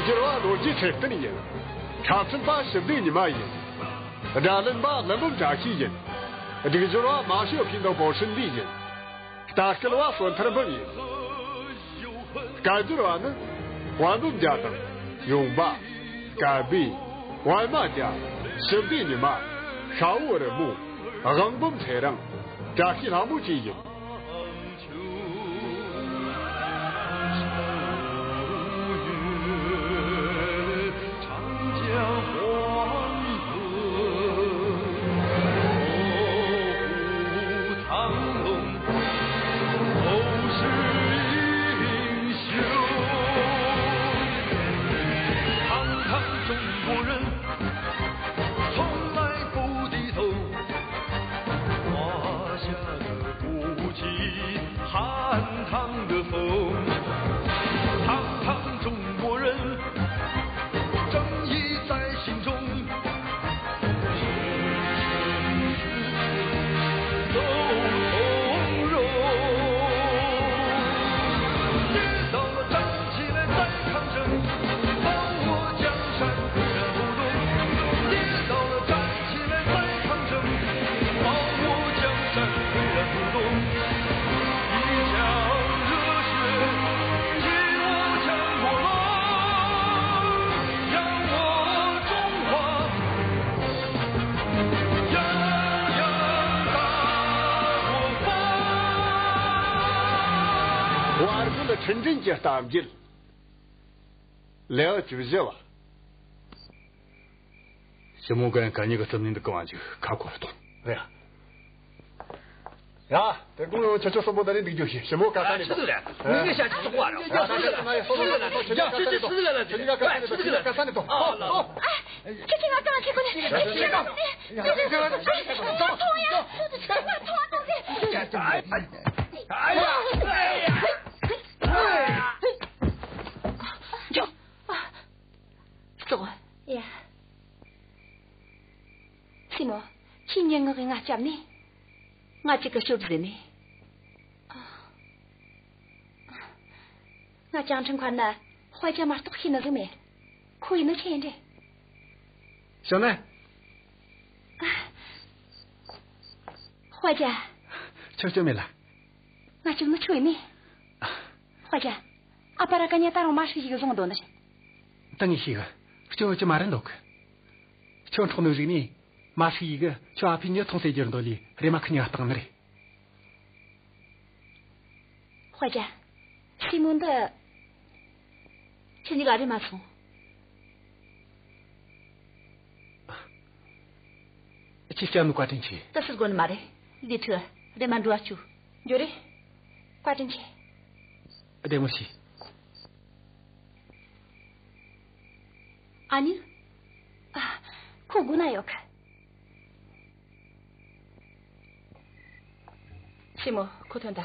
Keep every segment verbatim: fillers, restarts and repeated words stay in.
སྒྱུར་བ་ལོ་རྒྱུས་འཕྲོད་བསྟེན་ཡིན། འཁྲབ་ཚན་པ་ཞི་བདེ་ཉི་མ་ཡིན། སྒྲ་ལེན་པ་ཀླུ་འབུམ་བཀྲ་ཤིས་ཡིན། སྒྲིག་སྦྱོར་བ་མ་ཞོ་ཕིན་དང་པོ་ཧྲིན་ལི་ཡིན། ལྟ་སྐུལ་བ་བསོད་ཐར་འབུམ་ཡིན། སྐད་སྒྱུར་བ་ནི་དཔལ་འབུམ་རྒྱལ་དང་ཡོང་འབའ། སྐལ་བྷེ། པད་མ་རྒྱལ། ཞི་བདེ་ཉི་མ། ཤ་བོ་རི་མོ། དབང་འབུམ་ཚེ་རིང་། བཀྲ་ཤིས་ལྷ་མོ་བཅས་ཡིན། བར་བརྒལ་ཁྲི་འགྲན་གྱི་གཏམ་རྒྱུད། ལེའུ་བཅུ་བཞི་བ། ཞི་མོ་གན་གན་གཉིས་ཀ་རྩིབ་ནས་འདུག་གི་བ་འཇུག་ཁ་ཁོ་ལ་གཏོང་། རེད། ཡ། དེ་དགོང་ཡང་ཁྱེད་ཆོ་གསུམ་པོ་འདི་ནས་འདུག་རྒྱུ་ཞིག་ཞི་མོ་ག་ས་ནས་ཆི་ཟིག་རེད། མི་ངན་ཤ་ཆི་ཟིག་བ་རེད། ཡ་ད་ཆི་ཟིག་རེད། ཡ་ད་ཆི་ཟིག་རེད། ཆི་ཟིག་རེད། ཆི་ཟིག་རེད། ཁྱེད་ཀྱིས་ང་གང་ཁྱེར་གོ་ནས། ཁྱེད་ཀྱིས་ང་གང་ཁྱེར་གོ་ནས། ཁྱེད་ཀྱིས་ང་གང་ཁྱེར་གོ་ནས། ཁྱེད་ཀྱིས་ང་གང་ཁྱེར་གོ་ནས། ཁྱེད་ཀྱིས་ང་གང་ཁྱེར་གོ་ནས། ཨ་ཡ། ཨ་ཡ། ཙོག། ཡ། སྲས་མོ། ཁྱེད་ཉིན་ངག་གིས་ང་བསྐྱབས་ནས། ང་གཅིག་གི་སྐྱོབ་ཟེར་ནས། ང་ཅང་ཁྲིན་མཁར་ན་དཔའ་རྒྱ་མ་གཏོགས་ཤེས་ནི་ཟིག་མེད། ཁོ་ཡིན་ནི་ཆི་ཡིན་འདྲ། ཞོ་ན། དཔའ་རྒྱ། ཁྱོད་སྐྱོབ་མེད་ལ། ང་གཅིག་ནི་ཁྱོད་ཡིན་ནི། དཔའ་རྒྱ། ཨ་ཕ་ར་ཀ་ཉ་ད་རུང་མ་ཧྲི་ཡི་གི་བཟུང་འདོད་ནི་རེད། ད་ངས་ཤེས་གི། སྐྱོབ་ཀྱི་མ་རེད་འདོད་གི། ཁྱོད་འཕྲོག་ནོ་ཟིག་ནི། མ་ཧྲི་ཡི་གི་ཁྱོད་ཨ་ཕའི་མྱི་ཐོངས་ཟེར་རྒྱུར་འདོད་ལི་རེ་མ་ཁི་ཉ་བཏང་ནི་རེད། དཔའ་རྒྱ། སྲས་མོ་འདི། ཁྱེད་གཉིས་ཀ་རེ་མ་སོང་། ཁྱེད་སྐྱབས་ནི་བཀའ་དྲིན་ཆེ། ད་ཟེར་དགོས་ནི་མ་རེད། ལི་ཁྲི་རེ་མ་འགྲོ་བ་བཅུག་འགྱོ་རེ། བཀའ་དྲིན་ཆེ། བདེ་མོ་བྱོས། ཨ་ནི། ཨ། ཁོ་སྒོ་ན་ཡོད་གི། སྲས་མོ་ཁོ་ཐོན་ད།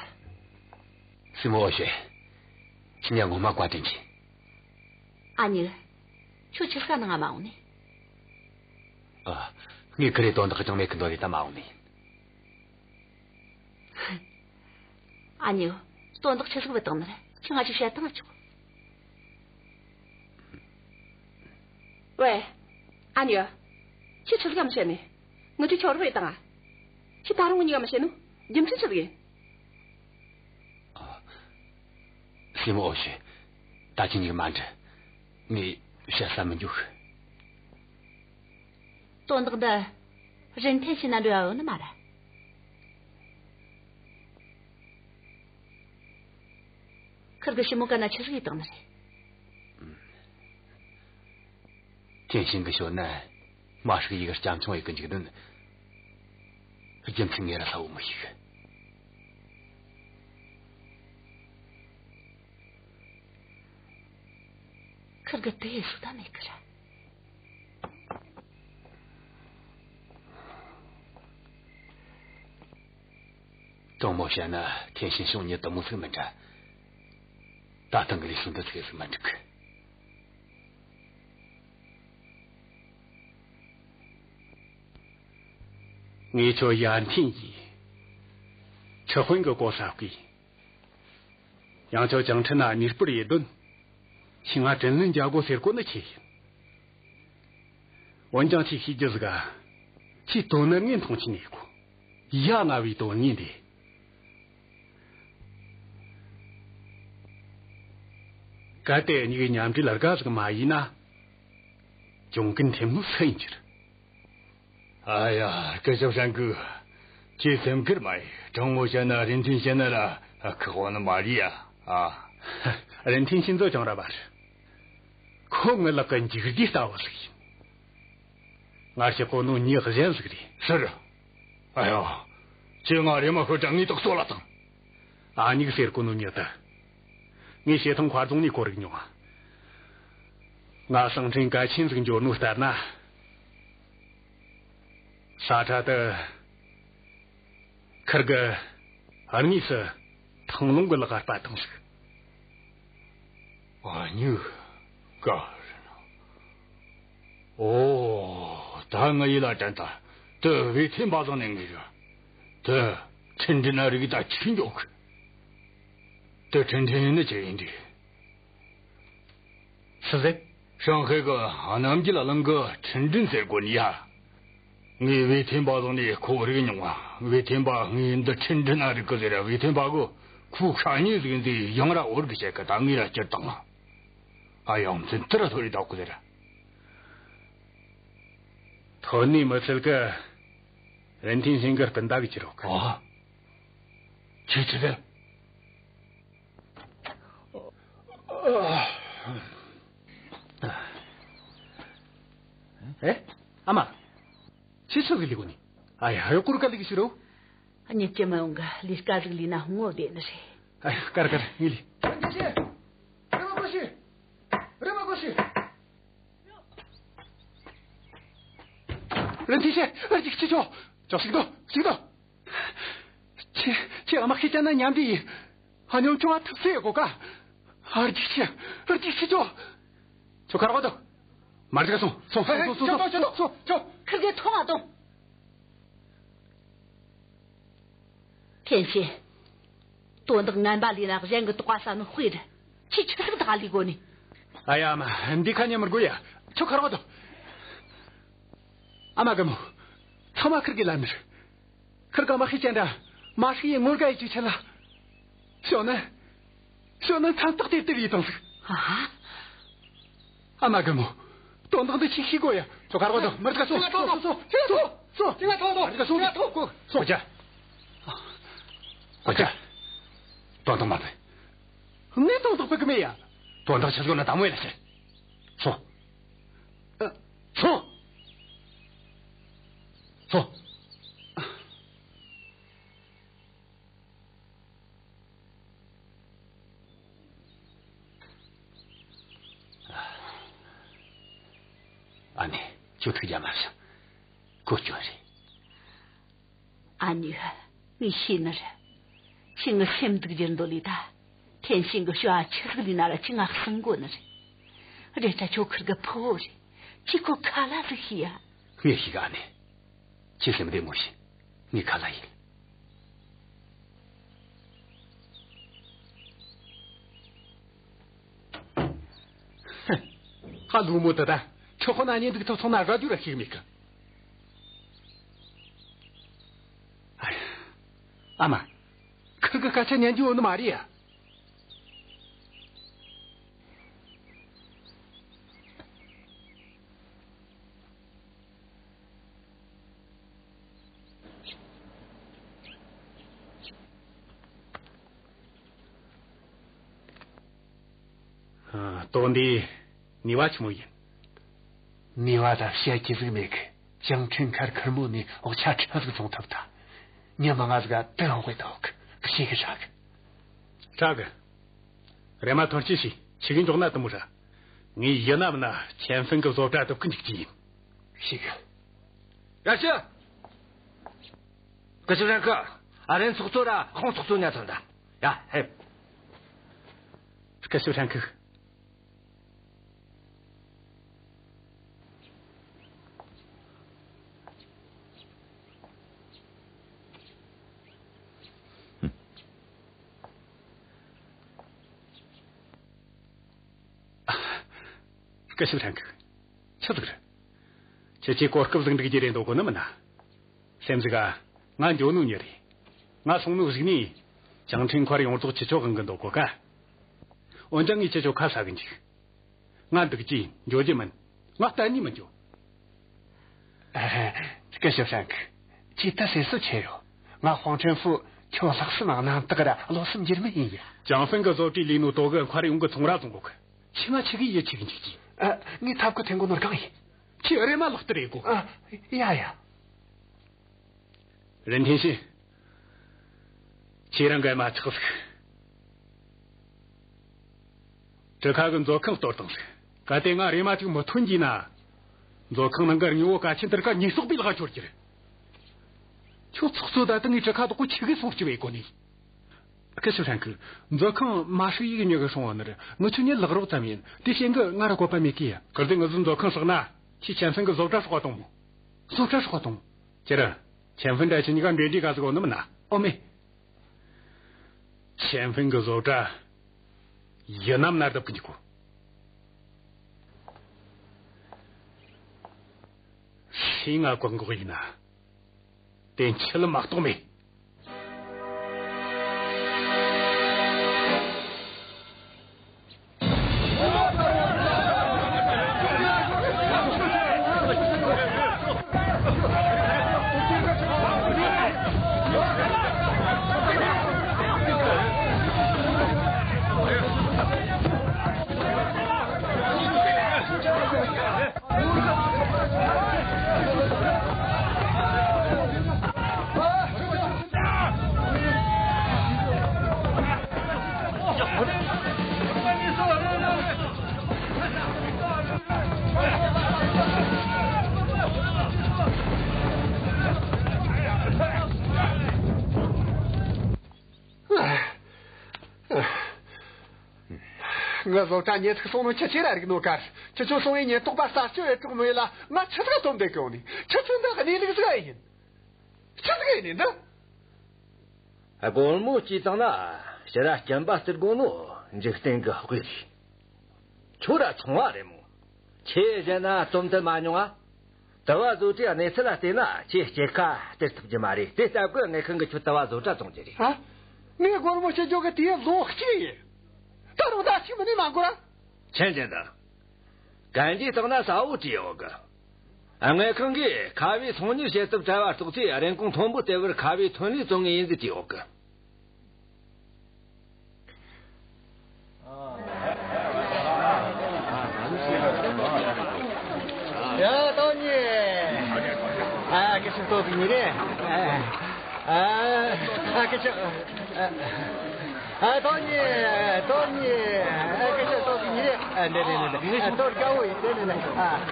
སྲས་མོ་འོ་ཤེ། ཁྱེད་གཉིས་ངོ་མ་བཀའ་དྲིན་ཆེ། ཨ་ནི། ཁྱོད་ཆི་ས་ནང་ང་མ་འོང་ནི། ཨ། ངས་ཁི་རེ་དོན་དག་ཅང་མེད་གི་འདོད་རེ་ད་མ་འོང་ནི་ཡིན། ཨ་ནི། དོན་དག་ཆི་ཟིག་བུད་བཏང་ནི་རེད། ཁྱོས་ང་ཅིག་བཤད་བཏང་ཆོག་ཝེ། ཨ་ནི། ཁྱོས་ཆི་ཟིག་གམ་བཤད་ནི། ངི་ཆོས་ཆོར་བུད་བཏང་ང་། ཁྱོས་ད་རུང་ངི་གཉིས་ཀ་མི་བཤད་ནོ། རྒྱུ་མཚན་ཆི་ཟིག་ཡིན། ཨ། སྲས་མོ་འོ་ཤེ། ད་ཁྱེད་གཉིས་ཀ་མ་འདྲི། ངས་བཤད་ས་མི་འཇུག་དོན་དག་འདི་རིན་ཐེན་ཤིན་ན་འབྲེལ་བ་ཡོད་ནི་མ་རེད། ཁིར་གི་ཞི་མོ་གན་ན་ཆི་ཟིག་ཡེད་བཏང་ནི་རེད། ཐེན་ཤིན་གི་ཞོར་ན་མ་ཧྲི་ཡི་གི་སྐྱབས་མཆོང་ཡེད་གི་འཇུག་དོན། རྒྱུ་མཚན་ངས་ར་གསལ་བོ་མི་ཤེས་གི། ཁིར་གི་དེ་ཡེད་སྲོལ་ད་མེད་གི་ར། དྲང་མོ་བཤད་ན་ཐེན་ཤིན་ཤོང་ཉིད་དུ་མོ་ཟིག་མི་འདྲ། ད་ཐེངས་གི་ལས་སྲོལ་འདི་ཚིག་ཟིག་མི་འགྲིག་གི། ངས་ཁྱོད་ཡར་འཐེན་གྱིས། ཁྲི་དཔོན་གྱི་གོ་ས་བསྐོས། ཡང་ཁྱོད་ཅང་ཁྲི་ན་མྱུར་སྤོར་ཡེད་དོན། ཁྱོས་ང་དྲིན་ལན་འཇལ་དགོས་ཟེར་གོ་ནི་ཆི་ཡིན། འོན་ཀྱང་ཁྱོས་ཤེས་རྒྱུ་ཟིག་ག། ཁྱོས་དོན་དངོས་མཐོང་ཆེན་ཡེད་གོ། ཡ་ང་བའི་དོན་དངོས་འདི། གལ་ཏེ་འུ་གཉིས་མཉམ་འབྲེལ་ལ་དགའ་ཟིག་མ་ཡིན་ན། གྱོང་གུན་འཐེན་ནོ་སུ་ཡིན་རྒྱུ་རེད། ཨ་ཡ། སྐུ་ཞབས་ཧྲན་ཀུ། ཁྱོས་སེམས་ཁུར་མ་ཡེད། དྲང་མོ་བཤད་ན་རིན་ཐུན་ཤིན་ནི་ལ་ཁག་པོ་ནི་མ་རེད་ཡ། ཨ། རིན་ཐུན་ཤིན་ཚོ་ཅང་ར་བ་རེད། ཁོ་ངའི་ལག་གི་འཇིགས་བྱེད་ལྟ་བུ་ཟིག་ཡིན། ངར་ཤི་གོ་ནོ་མྱི་གཞན་ཟིག་རེད། ཟེར། ཨ་ཡ། ཁྱོས་ང་རེམ་མ་ཤོད་དྲ་ངའི་ཐག་གསོད་ལ་བཏང་། ཨ་མྱེས་ཟེར་གོ་ནོ་མྱི་དེ། ངས་བྱེ་ཐང་མཁར་རྫོང་ནས་གོ་རིག་མྱོང་ང་། ང་གསང་འཕྲིན་གལ་ཆེན་ཟིག་འབྱོར་ནོ་ལྟར་ན། ས་ཁྲ་དེ། ཁིར་གིས་དངོས་སུ་ཐང་ལུང་གི་ལག་ག་སྤར་བཏང་ཟིག། ཨ་མྱེས། ག་རེ་ན། ཨོ། ད་ངའི་ཡིད་ལ་དྲན་ཐལ། དེ་ཝེ་ཐེ་འབའ་ཟང་ནས་ངེས་རེད། དེ་ཁྲིན་ཀྲིན་ན་རིག་ད་ཆི་འཇོག་གི། དེ་ཁྲིན་ཀྲིན་ཡིན་ནི་ཆི་ཡིན་དེ། སུ་ཟེར། ཧྲང་ཧའེ་གི་རྣམ་རྒྱལ་གླིང་གི་ཁྲིན་ཀྲིན་ཟེར་གོ་ནི་ཡ། ངས་ཝེ་ཐེ་འབའ་ཟང་ནས་ཁོ་རིག་མྱོང་ང་། ཝེ་ཐེ་འབའ་ངས་འདི་ཁྲིན་ཀྲིན་ན་རིག་གི་ཟེར། ཝེ་ཐེ་འབའ་གིས་ཁོའི་ཤ་ཉེ་ཟིག་འདི་ཡང་ར་འོར་གི་བཤད་གི། ད་ངས་ར་སྐྱུར་བཏང་ང་། ཨ་ཡ། མཚན་དེ་ར་ཐོ་རེ་བཏགས་གི་ཟེར། ཐོན་ནི་མི་ཚད་གི། རིན་ཐུན་ཤིན་གི་སྤུན་ཟླ་གི་ཁྱེར་རོགས་གི། ཨ། ཁྱོས་ཆི་ཟེར། ཨེ། ཨ་མ། ཁྱོས་ཆི་ཟིག་ལས་གོ་ནི། ཨ་ཡ། གཡོག་སྐོར་ག་ལས་གི་ཕྱིར་རོ། གཉིད་ཀྱི་མི་ཡོང་གི། ལས་ཀ་ཟིག་ལས་ན་ངོ་བདེ་ནི་རེད། ཨ་ཡ། ཀར་ཀར་ངས་ལས། རིན་ཐུན་ཤིན། རེམ་མ་གོ་ཤིག། རེམ་མ་གོ་ཤིག། རིན་ཐུན་ཤིན། ཨ་ཅིག་ཅིག་ཆོ། ཅོག་ཞིག་ཏོ། ཞིག་ཏོ། ཁྱོས། ཁྱོས་ཨ་མ་ཤི་ཅན་ན་མཉམ་འདྲེས་ཡེད། ཨ་ཉོམ་ཆུང་ང་ཐུག་སེ་ཡོད་གོ་ཀ། ཨ་ཅིག་ཅིག། ཨ་ཅིག་ཅིག་ཆོ། ཁྱོ་ཁར་བ་དོ། མར་ཅིག་སོང་། སོང་། ཧེ་ཧེ། སོང་། སོང་། ཁྱོད་སོང་། ཁྱོད་སོང་། ཁྱོད་སོང་། ཁིར་གེ་ཐོང་ང་དོ། ཐེན་ཤིན། དོན་དག་ངན་པ་ལས་ན་གཞན་གི་དོགས་པ་ཟ་ནོ་དཔེ་རེད། ཁྱོས་ཆི་ཟིག་ད་ག་ལས་གོ་ནི། ཨ་ཡ། ཨ་མ། འདི་ཁ་ཉན་མི་དགོས་ཡ། ཁྱོ་ཁར་བ་དོ། ཨ་མ་གི་མོ། ཚང་མ་ཁིར་གེ་ལན་ནི་རེད། ཁིར་གེ་མ་ཤི་ཅན་འདྲ་མ་ཤི་ཡེ་ངོ་དགའ་ཡེ་རྒྱུའི་ཆེད་ལ། ཞོ་ནན། ཞོ་ནན་མཚན་རྟགས་དེ་དེ་ཡེ་བཏང་ཟིག། ཨ། ཨ་མ་གི་མོ། དོན་དག་འདི་ཆི་ཤེས་གོ་ཡ། ཁྱོ་ཁར་བ་དོ། མར་ཅིག་སོང་། སོང་། སོང་། སོང་། སོང་། སོང་། མར་ཅིག་སོང་། སོང་། སོང་། སོང་། གོ་ཅ། གོ་ཅ། དོན་དག་མ་པེ། ངས་དོན་དག་པེ་གི་མེད་ཡ། དོན་དག་ཆི་ཟིག་ན་དམ་བེ་ལ་ཤེས། སོང་། ཨ། སོང་། སོང་། ཨ་ནེ། ཁྱོད་ཐུགས་རྒྱལ་མ་བཞེངས། གོ་སྐྱོན་རེད། ཨ་མྱེས། ངས་ཤེས་ནི་རེད། ཁྱོས་ངའི་སེམས་སྡུག་རྒྱུར་འདོད་ལས་ད། ཐེན་ཤིན་གི་ཞོ་ཨ་ཆི་ཟིག་ལས་ན་ར་ཁྱོས་ང་གསང་དགོས་ནི་རེད། རེད་ད་ཁྱོད་ཁིར་གི་ཕུ་བོ་རེད། ཁྱོས་ཁོ་ཁ་ལ་ཟིག་ཤེས་ཡ། ངས་ཤེས་གི་ཨ་ནེ། ཁྱོས་སེམས་བདེ་མོ་བྱོས། ངས་ཁ་ལ་ཡེད། ཧ། ལུག་མོ་དེ་ད། ཁྱོད་ཁོ་ན་གཉེན་སྒྲིག་ཐུབ་སོང་ན་ར་རྒྱུ་ར་ཤེས་གི་མེད་གི། ཨ་ཡ། ཨ་མ། ཁིར་གི་སྐད་ཆ་ཉན་རྒྱུ་ཡོད་ནི་མ་རེད་ཡ། ཨ། དོན་འདི་ནུས་པ་ཆི་མོ་ཡིན། ནུས་པ་ད་བཤད་རྒྱུ་ཟིག་མེད་གི། ཅང་ཁྲིན་མཁར་ཁེར་མོ་ནས་འོག་ཆ་ཁྲི་ཟིག་བཙོང་ཐུབ་ད། མྱི་མང་ང་ཟིག་ག་དེ་འོག་གི་ད་འོག་གི་ཤེས་གི་ཧྲ་གི། ཧྲ་གི། རེམ་མ་ཐོན་སྐྱེད་བྱོས། ཆི་གི་འཇོག་ན་དེ་མོ་ར། ངས་ཡིན་ན་མིན་ན་ཆེན་ཧྥེང་གི་བཟོ་གྲྭ་སྒྲུབ་གི་འཇུག་རྒྱུ་ཡིན། ཤེས་གི། ར་ཤི། སྐུ་ཞབས་ཧྲན་ཀུ། ཨ་རན་ཚོགས་གཙོ་ར་ཧོང་ཚོགས་གཙོ་ཉ་ཐོན་ད། ཡ་ཧེ། སྐུ་ཞབས་ཧྲན་ཀུ། སྐུ་ཞབས་ཧྲན་གི། ཆི་ཟིག་རེད། ཁྱེད་ཀྱིས་གོ་སྐབས་ཟིག་འགྲིག་རྒྱུ་རེད་འདོད་གོ་ནི་མིན་ན། སེམས་ཟིག་ག་ང་འགྱོ་ནོ་ཉིད་རེད། ང་སོང་ནོ་གཞུག་ནས། ཅང་ཁྲིན་མཁར་ཡོངས་རྫོགས་ཁྱེད་ཆོ་དབང་གི་འདོད་གོ་ཀ། འོན་ཀྱང་ངས་ཁྱེད་ཆོ་ཁ་ཟ་གི་འཇུག་ང་འདུག་རྒྱུ་འགྱོ་རྒྱུ་མིན། ང་གཏན་ནས་མི་འགྱོ། ཨ། སྐུ་ཞབས་ཧྲན་གི། ཁྱེད་ད་སེམས་གསོ་ཆེ་ཡོད། ང་ཧུང་ཁྲེན་ཧྥུ་ཁྱོད་ལྷག་བསམ་རྣམ་དག་ར་བློ་སེམས་འགྱུར་མེད་ཡིན་ཡ། ཅང་ཧྥེང་གི་བཟོ་གྲྭའི་ལས་ནོ་དོ་གི་མཁར་ཡོང་གི་ཚོང་ར་བཙོང་གོ་གི། ཁྱེད་ང་ཆི་གི་ཡིད་ཆེས་གི་འཇུག་གི། ཨ། ངས་ཐབས་ཁུ་འཐེན་གོ་ནོར་གང་ཡིན། ཁྱེད་རེ་མ་ལོག་སྟེར་རེ་གོ། ཨ། ཡ་ཡ། རིན་ཐེན་ཤིན། ཁྱེད་རང་གི་མ་ཆགས་ཟིག་གྲུ་ཁ་གི་མཛོད་ཁང་གཏོར་བཏང་ཟིག་གལ་ཏེ་ང་རེ་མ་ཅིག་མི་ཐོན་གྱིས་ན། མཛོད་ཁང་ནང་གི་དངོས་པོ་གལ་ཆེན་དེར་ཀ་ཉེས་གསོག་པའི་ལག་ཆོར་གྱི་རེད། ཁྱོད་ཚོགས་གཙོ་ད་དུང་ངའི་གྲུ་ཁ་དོག་པོ་ཆི་གི་སོང་སྐྱི་བའི་གོ་ནི། སྐུ་ཞབས་ཧྲན་གི། མཛོད་ཁང་མ་ཧྲི་ཡིག་ཉི་གི་སྲུང་བ་ནི་རེད། ངི་ཆོ་ཉི་ལག་རོགས་ཙམ་ཡིན། དེ་ཤེས་གི་ང་ར་བཀོད་པ་མེད་གི་ཡ། གལ་ཏེ་ངི་ཟིག་མཛོད་ཁང་སྲེག་ན། ཁྱེད་ཆན་ཧྥེང་གི་བཟོ་གྲྭ་སྲེག་པ་གཏོང་མོ། བཟོ་གྲྭ་སྲེག་པ་གཏོང་། ཁྱེད་ར། ཆན་ཧྥེང་འདྲ་ཁྱེད་གཉིས་ཀ་འབྲེལ་འདྲིས་ག་ཟིག་ཡོད་ནི་མིན་ན། ཨོ་མེ། ཆན་ཧྥེང་གི་བཟོ་གྲྭ་ཡུན་ནམ་ན་བརྡབ་གི་འཇུག་གོ། སུས་ང་བཀག་འགོག་ཡིན་ན། དེ་འཆི་ལ་མ་གཏོགས་མེད། ངའི་བཟོ་གྲྭ་ཉེས་ཚིག་སོང་ནོ་ཁྱེད་ཆོས་ར་རིག་ནོ་གར། ཁྱེད་ཆོ་སོང་བའི་ཉེན་རྟོག་པ་གསར་བཅོས་ཡེ་གྲོགས་མོ་ཡིན་ལ། ང་ཆི་ཟིག་སྟོན་བསྡད་གི་ཡོང་ནི། ཁྱེད་ཆོ་འདི་གནས་ལུགས་ཟིག་ཨེ་ཡིན། ཆི་ཟིག་ཨེ་ཡིན་འདི། སྒོར་མོ་སྐྱེས་བཏང་ན་ཕྱིར་ར་སྐྱིན་པ་སྟེར་དགོས་ནོ་འཇིག་རྟེན་གི་དཔེ་རེད། ཁྱོད་ར་ཚོང་བ་རེད་མོ། ཁྱེད་གཞན་ན་རྩོམ་དུ་མ་མྱོང་ང་། དུ་བ་བཟོ་གྲྭའི་གནས་ཚུལ་ལ་བལྟས་ན་ཁྱེད་སྐྱེད་ཀ་སྟེར་ཐུབ་རྒྱུ་མ་རེད། དེ་ལྟ་བུའི་དངུལ་ཁང་གིས་ཁྱོད་དུ་བ་བཟོ་གྲྭ་བཙོང་རྒྱུ་རེད། ཨ། ངས་སྒོར་མོ་སྐྱེ་རྒྱུ་གི་དུས་ཡུན་ལོ་གཅིག་ཡིན། ད་རུང་ཟླ་གཅིག་མིན་ནས་མ་འགོར་ར། ཆན་ཅན་དང་། གན་རྒྱའི་སྟེང་ན་གསལ་བོ་བྲིས་ཡོད་གི། དངུལ་ཁང་གིས་ཁ་བའི་ཚོང་གཉེར་བྱེད་ཐབས་བྲལ་བ་རྟོགས་ཚེ་རིན་གོང་མཐོན་པོ་སྟེར་བར་ཁ་བའི་ཐོན་ལས་བཙོང་ངེས་ཡིན་ཟེར་བྲིས་ཡོད་གི། ཡ། ཏོ་ཉི། ཨ། སྐུ་ཞབས་ཏོ་ཉི་རེད། ཨ། ཨ། སྐུ་ཞབས། ཨ། ཏོ་ཉི། ཏོ་ཉི། ཨ། སྐུ་ཞབས་ཏོ་ཉི་རེད། ཨ། འདི་རེད། འདི་རེད། ཨ། ཏོ་དགའ་བོ་ཡིན། འདི་རེད། ཨ། ཨ།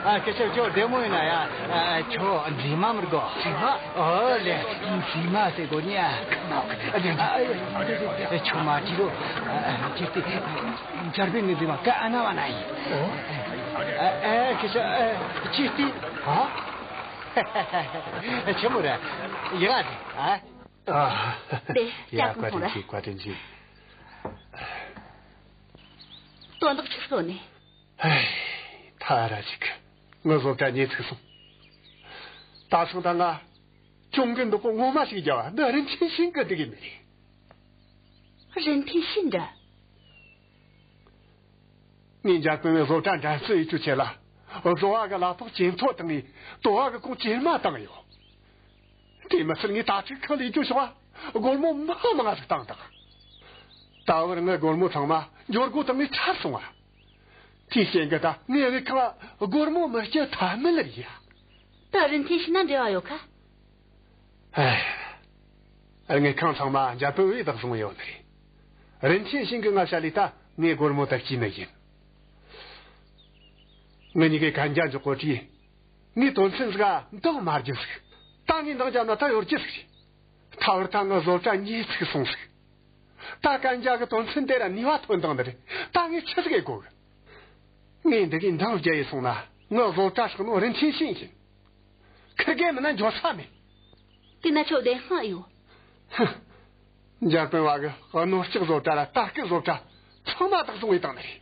ཨ། སྐུ་ཞབས་ཁྱོད་བདེ་མོ་ཡིན་ན་ཡ། ཨ། ཁྱོད་མཛེས་མ་མི་དགོས། མཛེས་མ། ཨོ་ལེ། མཛེས་མ་ཟེར་དགོས་ནི་ཨ། ཨ། ཁྱོད་མ་བྲིས་རོགས། ཨ། ཁྱེད་དེ་འཇར་པན་གི་མཛེས་མ་ཀ་ཨ་ན་བ་ན་ཡིན། ཨ། ཨ། སྐུ་ཞབས། ཨ། ཁྱེད་དེ། ཨ། ཆི་མོ་རེད། ཡག་རེད། ཨ། ཨ། དེ་ཡ། ལྕགས་བཀའ་གོང་དྲིན་ལ་ཆེ། བཀའ་དྲིན་ཆེ། དོན་དག་ཆི་ཟིག་ཡོད་ནི། ཧེ། ཐ་ར་ཅིག་ངའི་བཟོ་གྲྭ་ཉེས་ཚིག་སོང་། ད་སོང་ད་ང་གྱོང་གུན་འདི་གོ་ངོ་མ་ཞིག་རྒྱབ་བ་འདི་རིན་ཆེན་ཤིན་གི་འདི་གི་མི་རེད། རིན་ཐེན་ཤིན་འདྲ། ངས་འཇར་པན་བའི་བཟོ་གྲྭ་འགྲན་རྩོད་ཡེད་རྒྱུའི་ཆེད་ལ། བཟོ་བ་གི་གླ་ཕོགས་ཇེ་མཐོ་བཏང་ངས། དོ་བ་གི་གོང་ཇེ་དམའ་བཏང་ཡོད། དེ་མི་ཚད་ངས་ད་ཅིག་ཁང་ལས་རྒྱུ་ཞོག་བ། སྒོར་མོ་མ་མང་ཟིག་བཏང་དང་། ད་བར་ངའི་སྒོར་མོ་ཚང་མ་འབྱོར་སྒོ་བཏང་ངས་ཆར་སོང་བ། དེའི་རྐྱེན་གྱིས་ད་ངའི་དངུལ་ཁང་སྒོར་མོ་མི་སྐྱེ་ཐབས་མེད་ལ་ཡ། ད་རིན་ཐེན་ཤིན་ན་འབྲེལ་བ་ཡོད་ཁ། ཨེ། དངུལ་ཁང་ཚང་མ་འཇར་པན་བས་བདག་བཟུང་ཡོད་ནི་རེད། རིན་ཆེན་ཤིན་གིས་ང་བཤད་ལས་ད་ངས་སྒོར་མོ་དག་གཅིག་ནི་ཡིན། ངེད་གཉིས་ཀས་གན་རྒྱ་འཇོག་གོ་དུས། ངས་དོན་ཚན་ཟིག་འདང་མ་རྒྱུ་ཟིག་ད་ངས་འདང་རྒྱབ་ན་ད་ཡོད་རྒྱུ་ཟིག་ད་བར་ད་ངའི་བཟོ་གྲྭ་ཉེས་ཚིག་སོང་ཟིག་ད་གན་རྒྱ་གི་དོན་ཚན་དེ་ར་ནུས་པ་ཐོན་དང་ནི་རེད། ད་ངས་ཆི་ཟིག་ཡེད་དགོ་གི། ངས་འདི་གའི་འདང་རྒྱ་ཡེ་སོང་ན་ངའི་བཟོ་གྲྭ་སྲེག་ནོ་རིན་ཆེན་ཤིན་ཡིན། ཁིར་གེ་མིན་ན་འཇོག་ས་མེད། དེ་ན་ཁྱོད་བདེན་དཔང་ཨེ་ཡོད། ཧུམ། འཇར་པན་བ་གི་གནོད་སྐྱེལ་བཟོ་གྲྭ་ར་ད་སྐུལ་བཟོ་གྲྭ་ཚང་མ་བདག་བཟུང་བྱས་བཏང་ནི་རེད།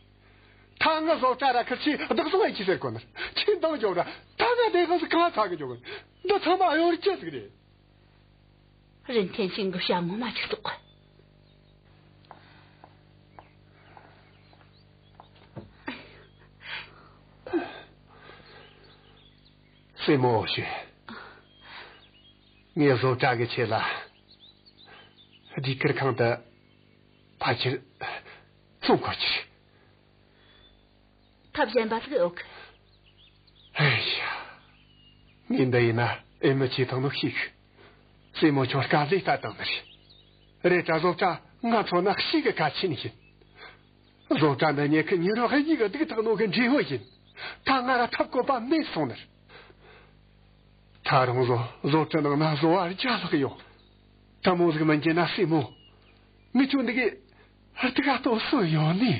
ད་ངའི་བཟོ་གྲྭ་ར་ཁིར་ཆོས་བདག་བཟུང་ཡེད་རྒྱུ་ཟེར་གོ་ནི། ཁྱོས་འདང་རྒྱོབ་ར། ད་ང་བདེན་དཔང་ཟིག་གང་ཚ་གི་འཇོག་གི། འདི་ཚང་མ་གཡོ་སྒྱུ་ཟིག་རེད། རིན་ཐེན་ཤིན་གི་བྱ་ངོ་མ་ཅིག་རྟོགས། སྲས་མོ་ཞུ། ངས་བཟོ་གྲྭ་གི་ཆེད་ལ་ཟློས་གར་ཁང་དེ་ཕལ་ཆེར་བཙོང་དགོས་རྒྱུ་རེད། ཐབས་གཞན་པ་ཟིག་ཡོད་གི། ཨེ་ཡ། ངས་འདི་ཡིན་ན་ཨེ་མི་བྱེད་ཐུབ་ནོ་ཤེས་གི། སྲས་མོ་ཁྱོད་དཀའ་ལས་ད་བཏང་ནི་རེད། རེད་དྲ་བཟོ་གྲྭ་ང་མཚོན་ན་ཞེ་གི་གལ་ཆེན་ཡིན། བཟོ་གྲྭ་འདི་ཉིད་ཀྱི་མྱི་རབས་གཉིས་ཀྱི་སྡུག་ཐག་ནོ་གི་འབྲས་བུ་ཡིན། ད་ང་ར་ཐབས་བཀོད་པ་མེད་སོང་ནི་རེད། ད་རུང་བཟོ་བཟོ་གྲྭ་ནང་ན་བཟོ་བ་བརྒྱ་ལྷག་ཡོད། དེ་མོ་ཟིག་མི་འགྱུར་ན་སྲས་མོ། ངས་ཁྱོད་འདི་གི་སྡུག་ག་ལྟོ་སོ་ཡོང་ནི།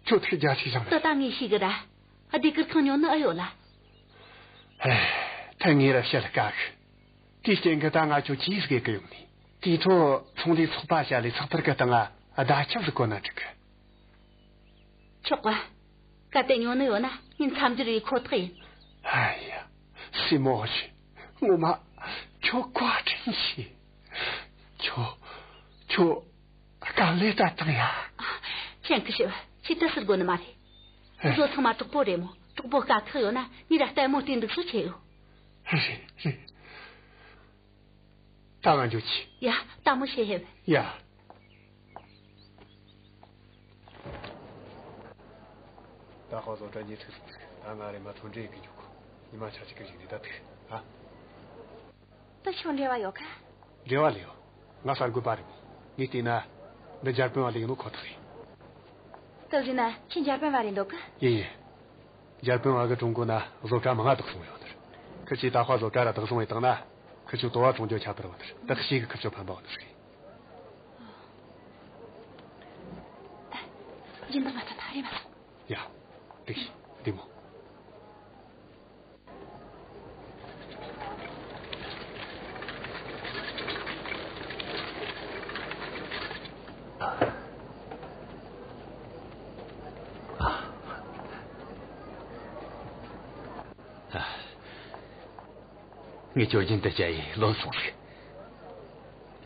ཁྱོད་ཐུགས་རྒྱལ་ཞིག་བཞེངས། ད་ད་ངས་ཤེས་གི་ར། ཟློས་གར་ཁང་ཉོ་ནི་ཨེ་ཡོད་ལ། ཨེ། ད་ངས་ར་བཤད་དཀའ་གི། དེའི་རྐྱེན་གྱིས་ད་ང་ཁྱོད་ཆི་ཟིག་གི་ཡོང་ནི། དེའི་འཕྲོ་ཚོང་ལས་ཚོགས་པ་བྱས་ལས་ཚགས་པར་གི་སྟེང་ང་བརྡ་ཁྱབ་ཟིག་བཀོད་ན་འགྲིག་གི། ཆོག་ག། གལ་ཏེ་ཉོ་ནི་ཡོད་ན་ངས་མཚམས་སྦྱོར་ཡེད་ཁོ་ཐག་ཡིན། ཨ་ཡ། སྲས་མོ་ཞིག། ངོ་མ་ཁྱོད་བཀའ་དྲིན་ཆེ། ཁྱོད། ཁྱོད། དཀའ་ལས་ད་བཏང་ཡ། ཆན་ཁི་ཤི། ཁྱོས་དེ་ཟེར་དགོས་ནི་མ་རེད། ཨེ། བཟོ་ཚང་མ་གྲོགས་པོ་རེད་མོ། གྲོགས་པོ་དཀའ་ཁག་ཡོད་ན་ངས་ར་ལྟད་མོ་བལྟས་འདུག་སུ་ཆེ་ཡོད། རེད་རེད། ད་ང་འགྱོ་གི། ཡ། ལྟད་མོ་བྱེད་ཕེབས། ཡ། ད་ཁོ་བཟོ་གྲྭ་ཉེ་ཚིག་སོང་ཟིག། ད་ང་རེ་མ་ཐོན་འདྲེ་གི་འཇུག་གོ། ཉི་མ་ཆ་གཅིག་གི་གཞུག་ནས་ད་ཐུག་ཨ། ད་ཁྱོད་འབྲེལ་བ་ཡོད་ཀ། འབྲེལ་བ་ལས་ཡོད། ང་གསར་འགོད་པ་རེད་མོ། ངས་བལྟས་ན་འདི་འཇར་པན་བ་ལས་ཡིན་ནོ་ཁོ་ཐག་རེད། ད་བཟོས་ན་ཁྱོད་འཇར་པན་བ་རེད་འདོད་ཀ། ཡིན་ཡིན། འཇར་པན་བ་གི་ཀྲུང་གོ་ན་བཟོ་གྲྭ་མང་ང་བདག་བཟུང་ཡོད་ནི་རེད། ཁི་ཆོས་ད་ཁོ་བཟོ་གྲྭ་ར་བདག་བཟུང་བྱས་བཏང་ན་ཁི་ཆོ་དོ་བ་བཙོང་རྒྱུ་ཁྱད་པར་བ་ནི་རེད། བདག་ཤེས་གི་ཁི་ཆོ་ཕན་པ་བ་ནི་རེད། སྦྱིན་བདག་ང་ད་ད་རེ་མ་སོང་། ཡ། འགྲིག་གི། འདི་མོ། ངས་ཁྱོད་རྒྱུན་དུ་བྱ་ཡི་ལོན་སོང་ཟིག།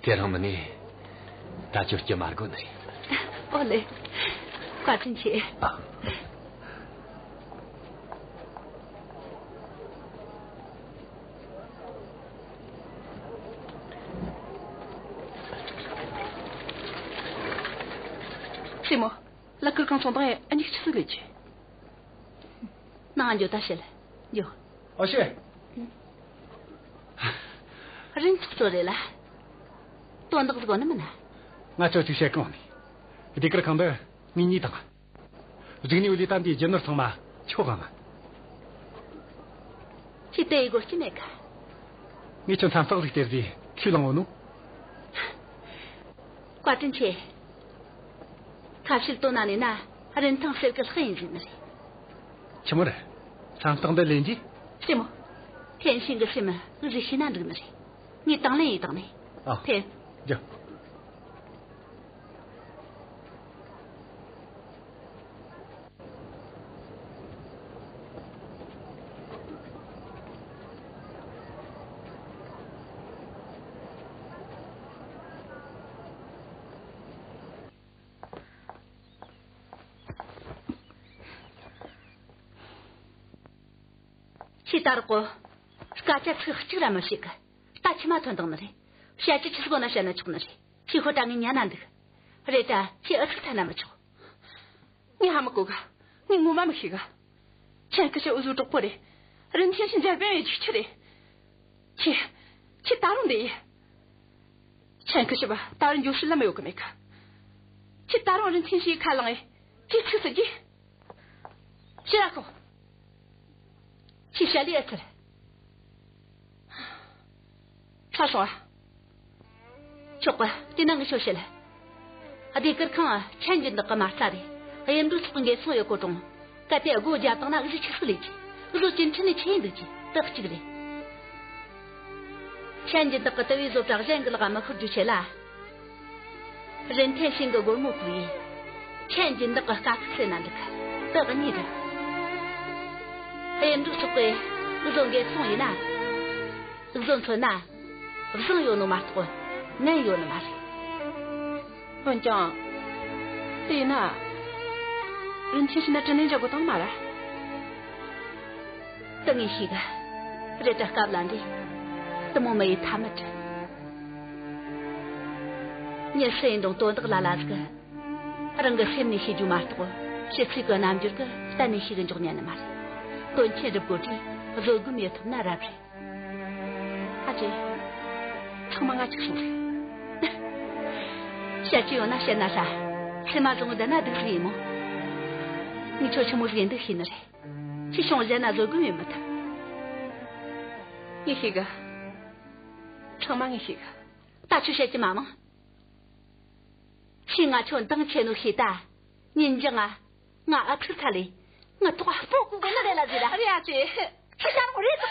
དེ་རིང་མིན་ནས་ད་ཁྱོད་སྐྱིད་མ་དགོས་ནི་རེད། ཨོ་ལེ། བཀའ་དྲིན་ཆེ། སྲས་མོ། ལག་ཁུར་གང་བཙོང་དང་ཨ་མྱེས་ཆི་ཟིག་ལས་ཀྱི། ནང་འགྱོ་ད་བཤད། འགྱོ། ཨོ་ཤེ། རིན་ཚོགས་ཚོ་རེད་ལ། དོན་དག་ཟིག་ཡོད་ནི་མིན་ན། ང་ཚོ་ཅིག་བཤད་གང་ནི། ཟློས་གར་ཁང་འདི་ངས་ཉོས་བཏང་། གཞུག་ནས་ལས་ད་འདིའི་རྒྱུ་ནོར་ཚང་མ་ཁྱོད་གང་ང་། ཁྱོས་དེ་ཡི་དགོས་ཀྱི་མེད་ཀ། ངས་ཁྱོད་མཚམས་བཏགས་ཟིག་སྟེར་ཟིག་ཁས་བླངས་ཡོད་ནོ། བཀའ་དྲིན་ཆེ། ཁ་བཤད་དོན་ན་ནས་ན་རིན་ཐང་གསེར་གི་ལྷག་ཡིན་ཟིན་ནི་རེད། ཆི་མོ་རེད། མཚམས་བཏགས་འདི་ལེན་རྒྱུ། སྲས་མོ། ཐེན་ཤིན་གི་སེམས་ངོས་ཟིག་ཤེས་ན་འགྲིག་ནི་རེད། ངས་དང་ལེན་ཡས་བཏང་ནི། ཨ། ཕེབས། རྒྱུ། ཁྱོས་ད་རག་གོ། སྐད་ཆ་ཚིག་གཅིག་ར་མི་བཤད་གི། ད་ཕྱི་མ་ཐོན་དང་ནི་རེད། བཤད་རྒྱུ་ཆི་ཟིག་ཡོད་ན་བཤད་ན་ཆོག་ནི་རེད། ཁྱོས་ཤོད་དྲ་ངས་ཉན་ན་འདུག། རེད་དྲ་ཁྱོས་ཨུ་ཚུགས་འཐེན་ན་མི་ཆོག། ངས་ཧ་མི་གོ་ག། ངས་ངོ་མ་མི་ཤེས་ག། ཆན་ཁི་ཤི་འུ་ཟོའི་གྲོགས་པོ་རེད། རིན་ཆེན་ཞིག་འཇར་པན་བའི་ཆིག་ཆི་རེད། ཁྱོས། ཁྱོས་ད་རུང་འདི་ཡིན། ཆན་ཁི་ཤི་བ་ད་རུང་འགྱོ་ཤེས་ལམ་ཡོད་གི་མེད་ག། ཁྱོས་ད་རུང་རིན་ཆེན་ཞིག་ཁ་ལངས་ཨེ། ཁྱོས་ཚིག་ཟེར་གི། ཤི་ར་ཁོ། ཁྱོས་བཤད་ལས་ཨེ་ཚར། ཚར་སོང་ཨ། ཆོག་གི། དེ་ན་ངས་ཁྱོད་བཤད། ཟློས་གར་ཁང་ཆན་གྱི་འདག་གི་མ་རྩ་རེད། གཡུ་འབྲུག་ཚོགས་འགན་སྲུང་ཡོད་གོ་གྲོང་། གལ་ཏེ་སྒོ་བརྒྱབ་བཏང་ན་འུ་ཟོས་ཆི་ཟིག་ལས་རྒྱུ། འུ་ཟོ་གཅིག་འཕྲིན་ནས་ཆི་ཡེ་འདུག་རྒྱུ། དེ་གཅིག་རེད། ཁྱེད་ཀྱིས་བདག་གི་དུ་བའི་བཟོ་གྲྭ་གཞན་གྱི་ལག་མི་ཤོར་རྒྱུའི་ཆེད་ལ། རིན་ཐེན་ཤིང་གི་སྒོར་མོ་ཕུལ་ཡིན། ཁྱེད་ཀྱིས་བདག་གི་དཀའ་ཁག་སེལ་ན་འགྲིག་གི། དེ་གཉིས་རེད། གཡུ་འབྲུག་སོགས་ཀྱིས་འུ་ཟོ་འགེབས་སྲུང་ཡིན་ན། འུ་ཟོ་མཚོན་ན། བཟང་ཡོད་ནོ་མ་གཏོགས་ངན་ཡོད་ནི་མ་རེད། འོན་ཀྱང་། དེས་ན། རིན་ཆེན་ཕྱི་ན་དྲིན་ལན་འཇལ་དགོས་དང་མ་རེད། དེ་ངས་ཤེས་གི། རེད་དྲ་སྐབས་ལ་འདི། དེ་མོ་མི་ཡི་ཐ་མི་དྲི། ཉི་སྲིན་ཡིན་དང་དོན་དག་ལ་ལ་ཟིག་རང་གི་སེམས་ནས་ཤེས་རྒྱུ་མ་གཏོགས། ཕྱི་ཚིག་གི་རྣམ་འགྱུར་གི་གཏན་ནས་ཤེས་གི་འཇོག་ཉན་ནི་མ་རེད། དོན་ཆེན་སྒྲུབ་དགོས་དུས་བཟོད་སྒོམ་ཡེ་ཐུབ་ན་རབ་རེད། ཨ་ཅེ། ཚང་མ་ང་གཅིག་སོང་རེད། བཤད་རྒྱུ་ཡོད་ན་བཤད་ན་ལྷ། སེམས་མ་བཟང་བོ་བསྡད་ན་སྡུག་ཟིག་ཡིན་མོ། ངས་ཁྱོད་ཆི་མོ་ཟིག་ཡིན་འདུག་ཤེས་ནི་རེད། ཁྱོས་ཤོང་བཞག་ན་བཟོད་སྒོམ་ཡེ་མི་ཐུབ། ངས་ཤེས་གི། ཚང་མ་ངས་ཤེས་གི། ད་ཁྱོས་བཤད་རྒྱུ་མ་མང་། ཁྱོས་ང་ཁྱོད་འདང་ཆེ་ནོ་ཤེས་ད། ཉིན་འགྱངས་ང་། ང་ཨ་ཁུ་ཚ་ལས། ང་ཐོག་སྤོ་གི་ནི་རེད་ལ་ཟེར་ར། རེད་ཨ་ཅེ། ཁྱི་ཤ་རོགས་རེད་དོ།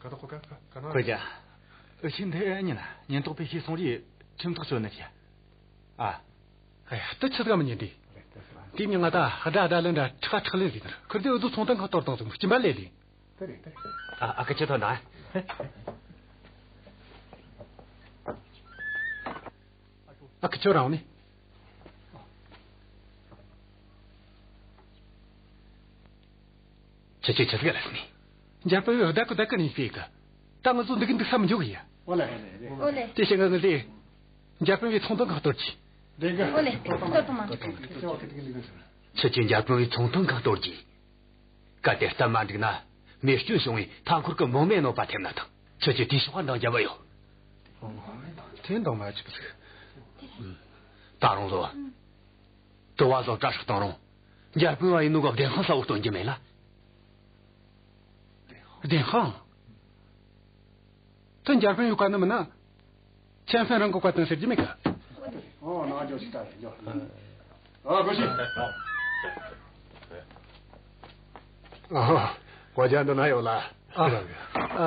ཁོས་ཀྱང་། འུ་ཆོ་འདི་ཉིན་ཉིན་ཐོག་པའི་ཤེས་སོང་རེད། ཁྲིམས་ཐག་གཅོད་ནི་ཀྱི། ཨ། ཧེ། དེ་ཆི་ཟིག་མི་ཉན་དེ། དེ་མིན་ང་ད་དགྲ་དགྲ་ལན་འདྲ། ཁྲག་ཁྲག་ལན་ཟིག་ནར། ཁུར་དེ་འུ་ཚོ་ཚོང་དོན་ཁང་གཏོར་བཏང་ཟིག་སྐྱིན་པ་ལས་ལས། ཨ། ཨ་ཁུ་ཁྱོད་ཐོན་དང་། ཨ་ཁུ་ཁྱོད་རང་ནི། ཁྱེད་ཆོས་ཆི་ཟིག་ལས་ནི། འཇར་པན་བས་བདག་གི་བདག་གི་ནས་སྤེལ་གི། ད་ང་ཚོ་འདི་གི་འདུག་ས་མི་འཇོག་གི་ཡ། ཨོ་ལེ། ཨོ་ལེ། དེ་བྱས་ང་ངི་ལས། འཇར་པན་བས་ཚོང་དོན་ཁང་གཏོར་གྱི། འོ་ལེ། གཏོར་གཏོར་མ། ཁྱེད་ཀྱིས་འཇར་པན་བས་ཚོང་དོན་ཁང་གཏོར་གྱི། གལ་ཏེ་སྟབས་མ་འགྲིག་ན། མེ་སྐྱོན་བྱུང་བས་མཐའ་འཁོར་གྱི་མོ་མེ་གནོད་པ་ཐེབས་ན་ཐང་། ཁྱེད་ཀྱིས་དེའི་ཕྱོགས་འདང་རྒྱབ་ཡོད། དེ་འདང་མ་བྱེད་ཟིག་ད་རུང་ལོ། དུ་བ་བཟོ་གྲྭ་ཧྲག་བཏང་རུང་། འཇར་པན་བ་ཡིན་ནོ་གི་བདེན་དཔང་གསལ་བོ་སྟོན་རྒྱུ་མེད་ལ། བདེན་དཔང་། དེ་འཇར་པན་བས་བཀལ་ནི་མིན་ན། ཆན་ཧྥན་རང་གིས་བཀལ་བཏང་ཟེར་རྒྱུ་མེད་གི། ཨོ། ནང་འཇོག་ཅིག་ལྟ་རེ་འཇོག་ཨ། དགོས་ཤིག་ཨ། དགོས་རྒྱུ་འདི་ན་ཡོད་ལ། ཨ། ཨ།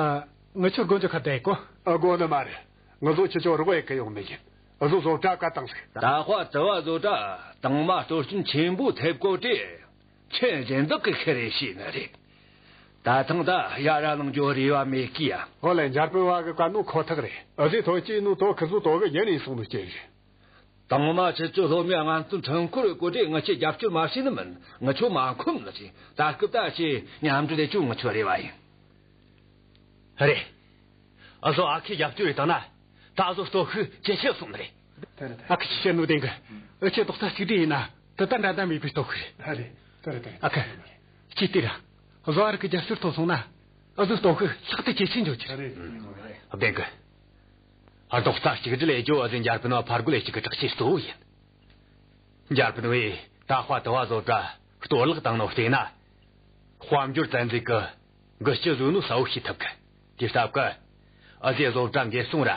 ངེད་ཆོ་དགོན་གྱི་ཁ་བསྡད་གོ། ཨ། དགོས་ནི་མ་རེད། ང་ཚོ་ཁྱེད་ཆོ་རོགས་ཡེད་གི་ཡོང་ནི་ཡིན། ཨ། བཟོ་བཟོ་གྲྭ་བཀལ་བཏང་ཟིག་ད་དཔའ་དུ་བ་བཟོ་གྲྭ་དང་མ་གཏོར་སྐྱོན་ཆེན་པོ་ཐེབས་གོ་དེ། ཁྱེད་གཞན་དག་གིས་ཁེར་རེ་ཤེས་ནི་རེད། ད་ཐེངས་ད་ཡ་ར་ལངས་རྒྱུ་རེ་བ་མེད་གི་ཡ། ཨོ་ལེ། འཇར་པན་བ་གིས་བཀལ་ནོ་ཁོ་ཐག་རེད། འུ་ཟོས་ཐོ་སྐྱེས་ནོ་དོ་ཁི་ཟོ་དོ་གི་ཡིན་ནས་སོང་ནོ་སྐྱེས་རེད། དང་མ་ཁྱེད་ཚོ་སློབ་མའི་སྔ་ཚོད་འཕྲུལ་འཁོར་བཀོལ་ཏེ་ངེད་ཆོ་རྒྱབ་སྐྱོར་མ་བྱས་ནི་མིན། ངེད་ཆོ་མ་ཁོམ་ནི་རེད། ད་སྐབས་ད་ཁྱེད་མཉམ་འབྲེལ་ལས་ཆོ་ངེད་ཆོ་རེ་བ་ཡིན། རེད། འུ་ཟོ་ཨ་ཁུས་རྒྱབ་སྐྱོར་ཡེད་བཏང་ན། ད་འུ་ཟོ་སྟོབས་ཤུགས་ཇེ་ཆེར་སོང་ནི་རེད། དེ་རེད་དེ། ཨ་ཁུས་བཤད་ནོ་བདེན་གི། འུ་ཆོ་རྡོག་རྩ་གཅིག་སྒྲིལ་ཡིན་ན་དེ་ལྟ་འདྲ་འདྲ་མེད་པའི་སྟོབས་ཤུགས་རེད། དེ་རེད་དེ་རེད། ཨ་ཁུ། ཅི་སྟེ་ར། བཟོ་བ་རིགས་ཀྱི་རྒྱབ་སྐྱོར་ཐོབ་སོང་ན། འུ་ཟོའི་སྟོབས་ཤུགས་ལྷག་ཏུ་ཇེ་ཆེར་འགྲོ་རྒྱུ་རེད། བདེན་གི། རྡོག་རྩ་གཅིག་སྒྲིལ་ལས་རྒྱུ་འུ་ཟོས་འཇར་པན་བ་ཕར་རྒོལ་ལས་རྒྱུ་གི་དྲག་ཆས་གཙོ་བོ་ཡིན། འཇར་པན་བས་ད་དཔའ་དུ་བ་བཟོ་གྲྭ་གཏོར་བརླག་བཏང་ནོ་བལྟས་ན། དཔལ་འབྱོར་བཙན་འཛུལ་གི་འགུལ་སྐྱོད་བཟོས་ནོ་གསལ་བོ་ཤེས་ཐུབ་གི། དེ་སྟབས་ཀྱིས་འུ་ཟོས་བཟོ་གྲྭ་འགེབས་སྲུང་ར།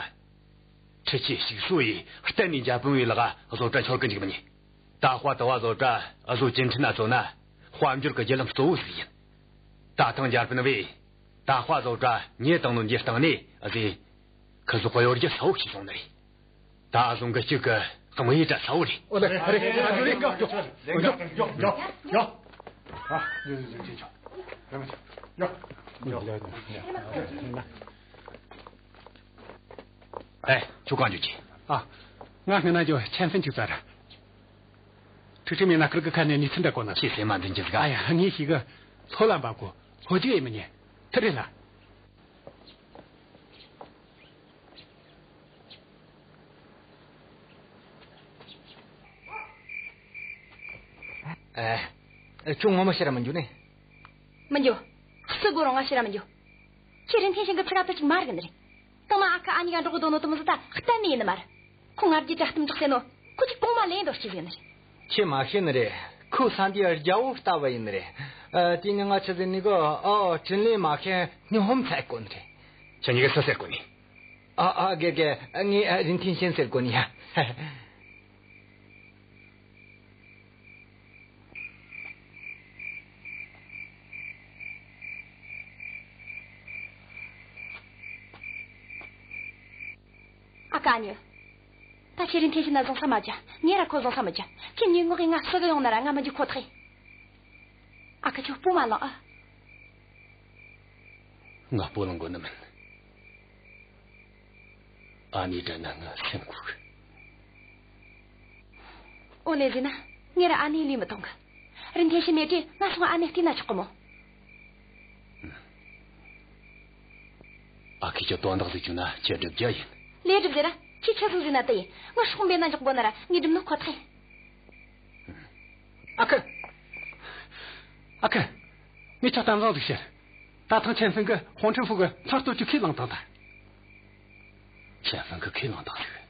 འཕྲུལ་ཆས་ཞིག་གསོ་ཡིས་གཏན་ནས་འཇར་པན་བའི་ལག་བཟོ་གྲྭ་འཆོར་གི་འཇུག་མི་ཉན། ད་དཔའ་དུ་བ་བཟོ་གྲྭ་འུ་ཟོ་གུང་ཁྲན་ན་བཙོང་ན་དཔལ་འབྱོར་གྱི་བརྒྱུད་ལམ་གཙོ་བོ་ཟིག་ཡིན། ད་ཐེངས་འཇར་པན་བས་ད་དཔའ་བཟོ་གྲྭ་ཉེ་བཏང་ནོ་འདིའི་སྟེང་ནས་འུ་ཟོས་ཁི་ཟོ་གཡོ་སྒྱུ་གསལ་བོ་ཤེས་སོང་ནི་རེད། ད་འུ་ཟོ་འགུལ་སྐྱོད་ཀྱི་དམིགས་ཡུལ་ད་གསལ་བོ་རེད། ཨོ་ལེ། ཨ་རེ། ཨ་རེ། ཨ་རེ། ཨེ། ཁྱོད་གང་འགྱོ་གི། ཨ། ང་སྔོན་ན་འགྱོ་ཆན་ཧྥན་ཅིག་བཙལ་ར། ཁྲིག་ཁྲིག་མེད་ན་ཁིར་གི་ཁ་ནས་ནི་ཚིག་འདྲ་གོ་ན། ཁྱེད་སེམས་མ་འཛིན་རྒྱུ་ཟིག་ཨ་ཡ། ངས་ཤེས་གི། ལྷོད་ལ་འབབ་གོ། ལྷོད་རྒྱུ་ཡེ་མི་ཉན། དེ་རེད་ལ། ཨེ། ཁྱོད་ངོ་མ་ཕྱིར་ར་མི་འགྱོ་ནི། མི་འགྱོ། སུ་དགོས་རུང་ང་ཕྱིར་ར་མི་འགྱོ། ཁྱེད་རིན་ཐང་ཤིང་གི་ཚིག་ཨ་ཏི་ཅིག་མ་རིག་ནི་རེད། དང་མ་ཨ་ཁུ་ཨ་ནེ་ག་འགྲོགས་གི་འདུག་ནོ་དེ་མོ་ཟིག་ད་གཏན་ནས་ཡིན་ནི་མ་རེད། ཁོ་ང་རྒྱལ་གྱི་གཏུམ་དྲག་ཟེར་ནོ། ཁོ་ཅིག་གོང་མ་ལེན་འདོད་རྒྱུ་ཟིག་ནི་རེད། ཁྱེད་མ་ཤེས་ནི་རེད། ཁོ་ས་འདིའི་རྒྱལ་པོ་ལྟ་བུ་ཡིན་ནི་རེད། ཨ། དེ་ནི་ང་ཆི་ཟེར་ནི་གོ། ཨོ། ཅིན་ལི་མ་ཁན་ནི་ཧོམ་ཚ་གོ་ནི་རེད། ཁྱེད་གཉིས་ཀ་སུ་ཟེར་གོ་ནི། ཨ། ཨ། གེ་གེ། ངས་རིན་ཐེན་ཤིན་ཟེར་གོ་ནི་ཡ། ཨ་ཁུ། ཨ་ནེ། ད་ཁྱེད་རིན་ཐེན་ཤིན་ན་བཟུང་ས་མ་རྒྱུ། ངས་ར་ཁོ་བཟུང་ས་མ་རྒྱུ། ཁྱེད་གཉིས་ངོ་གི་ང་སུ་གི་ཡོང་ན་ར་ང་མི་རྒྱུ་ཁོ་ཐག་ཡིན། ཨ་ཁུ། ཁྱོད་སྤོ་མ་ལངས་ཨ། ང་སྤོ་ལངས་དགོས་ནི་མིན། ཨ་ནེ་དྲན་ན་ང་སེམས་འགུག་གི། ཨོ་ལེ། ཟེར་ན་ངས་ར་ཨ་ནེ་ལུས་མི་གཏོང་གི། རིན་ཐེན་ཤིན་མེད་དུས་ང་སོང་ཨ་ནེ་བལྟས་ན་ཆོག་གི་མོ། ཨ་ཁུ། ཁྱོད་དོན་དག་ཟིག་བྱུང་ན་ཁྱེད་སྒྲུབ་རྒྱུ་ཡིན། ལས་སྒྲུབ་ཟེར་ར། ཁྱེད་ཆི་ཟིག་ཟེར་ན་དེ་ཡིན། ང་སྲོག་འབེན་ན་འཇོག་དགོས་ན་ར་ངས་སྒྲུབ་ནི་ཁོ་ཐག་ཡིན། ཨ་ཁུ། ཨ་ཁུ། ངས་ཁྱོད་གཏམ་བཟང་ཟིག་བཤད། ད་ཐེངས་ཆན་ཧྥུན་གིས་ཧོང་ཁྲེན་ཧྥུ་གི་ཚ་སྟོད་ཀྱི་ཁས་བླངས་བཏང་ད། ཆན་ཧྥུན་གིས་ཁས་བླངས་བཏང་ཟིག།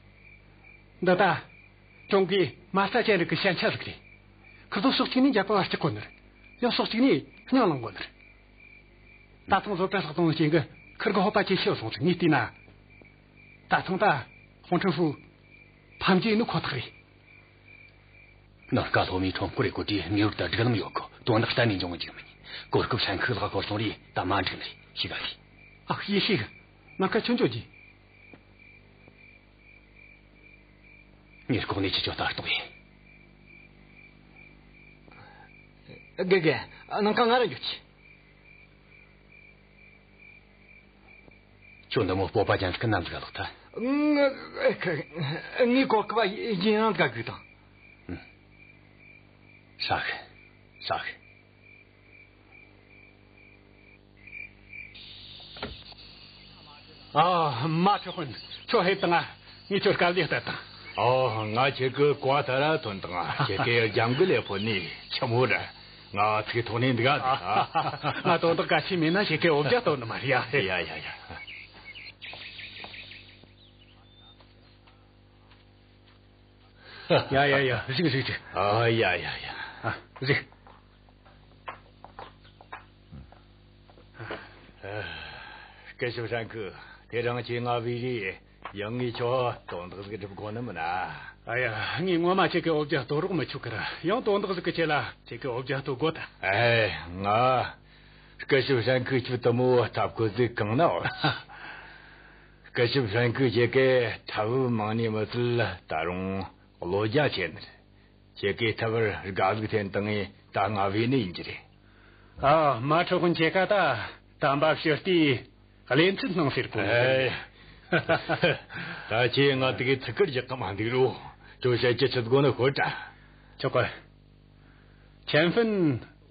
འདི་ད་ཀྲུང་གོའི་མ་རྩ་ཅན་རིགས་ཀྱི་ཞན་ཆ་ཟིག་རེད། ཁིར་ཚོ་ཕྱོགས་གཅིག་ནས་འཇར་པན་བ་སྐྲག་གོ་ནི་རེད། ཡང་ཕྱོགས་གཅིག་ནས་སྙིང་ལངས་གོ་ནི་རེད། ད་ཐེངས་བཟོ་གྲྭ་ལྷག་བཏང་རྐྱེན་གིས་ཁིར་གི་ཧོབ་པ་ཇེ་ཆེ་སོང་ཟིག། ངས་བལྟས་ན། ད་ཐེངས་ད་ཧོང་ཁྲེན་ཧྥུ་ཕམ་རྒྱུ་ཡིན་ནི་ཁོ་ཐག་རེད། ནངས་ཀ་ལྷོ་མའི་ཁྲོམ་སྐོར་རེ་གོ་དུས་ངེས་པར་དུ་སྒྲིག་ལམ་ཡོད་གི། དོན་དག་གཏན་ནས་འབྱུང་གི་འཇུག་མི་ཉན། གོ་སྐབས་ཧྲན་ཁུག་ལག་ཤོར་སོང་རེ་ད་མ་འགྲིག་ནི་རེད། ཤི་ག་ཤི། ཨ། ཡེ་ཤེས། ནངས་ཀ་ཁྱོད་འགྱོ་རྒྱུ། ངས་ལྐོག་ནས་ཁྱེད་ཆོ་ལྟ་རྟོག་ཡིན། དགེ་རྒན། ནངས་ཀ་ང་ར་འགྱོ་རྒྱུ། ཁྱོད་འདི་མོ་སྤོབས་པ་ཅན་ཟིག་གི་ནམ་ཟིག་ག་ལོག་ཐལ། ང་། ངས་གོ་སྐབས་ཡིན་རང་ཟིག་ག་སྒུག་དང་། ཧྲ་གི། ཧྲ་གི། ཨ། མ་ཁྲི་དཔོན། ཁྱོད་ཕེབས་དང་ང་། ངས་ཁྱོད་དཀའ་ལས་གཏད་དང་། ཨོ། ང་ཁྱེད་ཀྱི་བཀའ་ལྟར་ཐོན་དང་། ཁྱེད་ཀྱི་རྒྱབ་འགལ་ལས་ཕོད་ནི་ཆི་མོ་རེད། ང་ཚིག་ཐོག་ནས་འདུག་ཨ། ང་དོན་དག་གལ་ཆེ་མེད་ན་ཁྱེད་ཀྱི་འོ་བརྒྱལ་གཏོང་ནི་མ་རེད་ཡ། ཡ་ཡ་ཡ། ཡ་ཡ་ཡ། གཟིགས་གཟིགས་གཟིགས། ཨ། ཡ་ཡ་ཡ། ཨ། གཟིགས། སྐུ་ཞབས་ཧྲན་ཁུ། དེ་རིང་ཁྱེད་ང་བོས་རེ། ཡང་ངས་ཁྱོད་དོན་དག་ཟིག་སྒྲུབ་དགོས་ནི་མིན་ན། ཨ་ཡ། ངས་ངོ་མ་ཁྱེད་ཀྱི་འོ་བརྒྱལ་གཏོང་རོགས་མི་ཆོག་གི་ར། ཡང་དོན་དག་ཟིག་གི་ཆེད་ལ་ཁྱེད་ཀྱི་འོ་བརྒྱལ་གཏོང་དགོས་ད། ཨེ། ང་སྐུ་ཞབས་ཧྲན་ཁུ་ཁྱོད་དེ་མོ་ཐབས་བཀོད་ཟིག་གང་ན་ཡོད། སྐུ་ཞབས་ཧྲན་ཁུ་ཁྱེད་ཀྱི་ཐབས་མང་ནི་མི་ཚད། ད་རུང་བློ་རྒྱ་ཆེ་ནི་རེད། ཁྱེད་ཀྱི་ཐབས་དགའ་ཟིག་འཐེན་བཏང་ངས་ད་ང་བོས་ནི་ཡིན་གྱི་རེད། ཨ། མ་ཁྲི་དཔོན་ཁྱེད་ཀ་ད་དམ་པ་ཕྱི་བལྟས་བློན་ཆེན་སྣང་ཟེར་གོ་ནི། ཨེ། ད་ཁྱེད་ང་དེ་གའི་ཚིག་སྐད་རྒྱག་གི་མ་འདུག་རོ། ཁྱོད་བཤད་རྒྱུ་ཆི་དགོས་ནི་ཤོད་དྲ། ཆོག་གི། ཆན་ཧྥུན་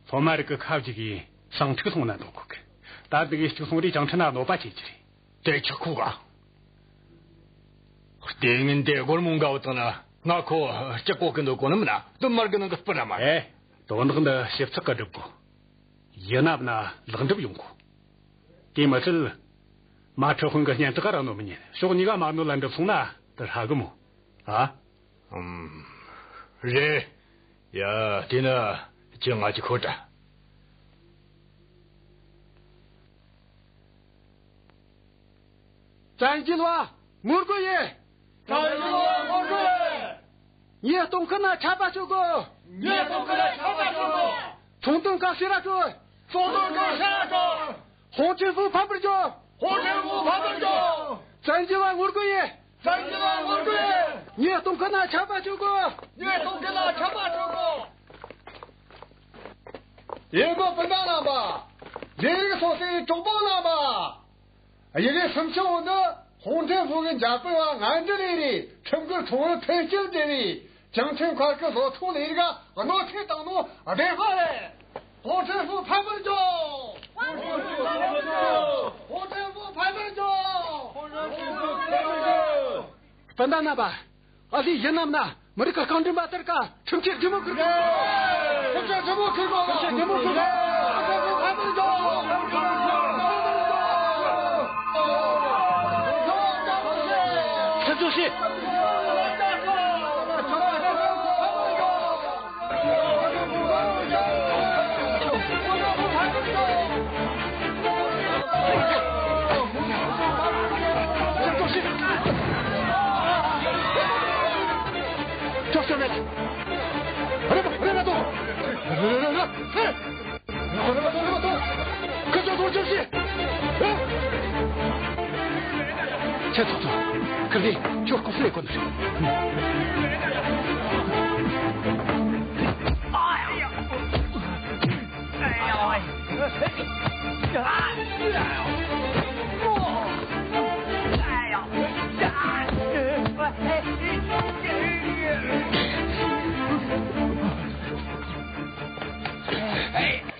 སློབ་མ་རིགས་ཀྱི་ཁ་བརྒྱུགས་གི་ཟིང་འཁྲུག་སློང་ན་འདོད་གོ་གི། ད་དེ་གའི་འཁྲུག་སོང་རེ་ཅང་ཁྲི་ན་གནོད་པ་བྱེད་ཀྱི་རེད། དེ་ཆི་ཁུག་ག། ལྟས་ངན་དེ་སྒོར་མོ་འགའ་བོ་བཏང་ན་ང་ཁོ་སྐྲག་གོ་གི་འདུག་གོ་ནི་མིན་ན། དུ་མར་གི་ནང་གི་སྤུ་ར་མ་རེད། ཨེ། དོན་དག་འདི་ཞིབ་ཚགས་གི་སྒྲུབ་དགོས། ཡིན་ན་མིན་ན་ལེགས་འགྲུབ་ཡོང་གོ། དེ་མི་ཚད། མ་ཁྲི་དཔོན་གི་སྙན་གྲགས་ར་གནོད་མི་ཉན། ཕྱོགས་གཉིས་ཀ་མ་གནོད་ལ་འགྲུབ་སོང་ན་དེ་ཧྲ་གི་མོ། ཨ། ཨུམ། རེད། ཡ། དེ་ན་ཁྱེད་ང་ཅིག་ཤོད་དྲ། བཙན་རྒྱལ་བ་ངོ་རྒོལ་ཡེ། བཙན་རྒྱལ་བ་ངོ་རྒོལ་ཡེ། ཉེས་གཏོང་མཁན་ལ་ཆད་པ་གཅོད་དགོས། ཉེས་གཏོང་མཁན་ལ་ཆད་པ་གཅོད་དགོས། ཚོང་དོན་བཀག་ཕྱིར་ར་སྤྲོད། ཚོང་དོན་བཀག་ཕྱིར་ར་སྤྲོད། ཧོང་ཁྲེན་ཧྥུ་ཕམ་པར་འཇོག། ཧོང་ཁྲེན་ཧྥུ་ཕམ་པར་འཇོག། བཙན་རྒྱལ་བ་ངོ་རྒོལ་ཡེ། བཙན་རྒྱལ་བ་ངོ་རྒོལ་ཡེ། ཉེས་གཏོང་མཁན་ལ་ཆད་པ་གཅོད་དགོས། ཉེས་གཏོང་མཁན་ལ་ཆད་པ་གཅོད་དགོས། ཡེ་གོ་སྤུན་ཟླ་རྣམ་པ། ལས་རིགས་སོ་སོའི་གྲོགས་པོ་རྣམ་པ། ཡི་གེ་སུམ་ཅུ་བོ་འདི་ཧོང་ཁྲེན་ཧྥུ་གི་འཇར་པན་བ་ངན་འབྲེལ་ཡེ་རེ། ཁྲིམས་འགལ་ཁྲོམ་ར་འཐེན་འཁྱེར་བྱས་རེ། ཅང་ཁྲེན་མཁར་གི་བཟོ་ཚོང་ལས་རིགས་གནོད་འཚེ་བཏང་ནོ་བདེན་པ་རེད། ཧོང་ཁྲེན་ཧྥུ་ཕམ་པར་འཇོག། ཧོང་ཁྲེན་ཧྥུ་ཕམ་པར་འཇོག། སྤུན་ཟླ་རྣམ་པ། ཨ་ལི་ཡིན་ནམ་ན་མི་རིགས་ཀྱི་རྐང་འདྲེན་པ་དེར་ཀ་ཁྲིམས་ཆད་ལྡེ་མོ་ཁུར་དགོས། ཁྲིམས་ཆད་ལྡེ་མོ་ཁུར་དགོས། ཁྲིམས་ཆད་ལྡེ་མོ་ཁུར་དགོས། ཁྲིམས་གཅོད་བྱེད། རེམ་མ་རེམ་མ་ཐོངས། རེམ་མ་ཐོངས། རེམ་མ་ཐོངས། ཁི་ཆོ་ཐོངས་ཅི་བྱེད། ཁྱེད་ཚོ་ཚོ། ཁི་ལི་ཁྱོད་ཁོ་སུ་ལས་གོ་ནི།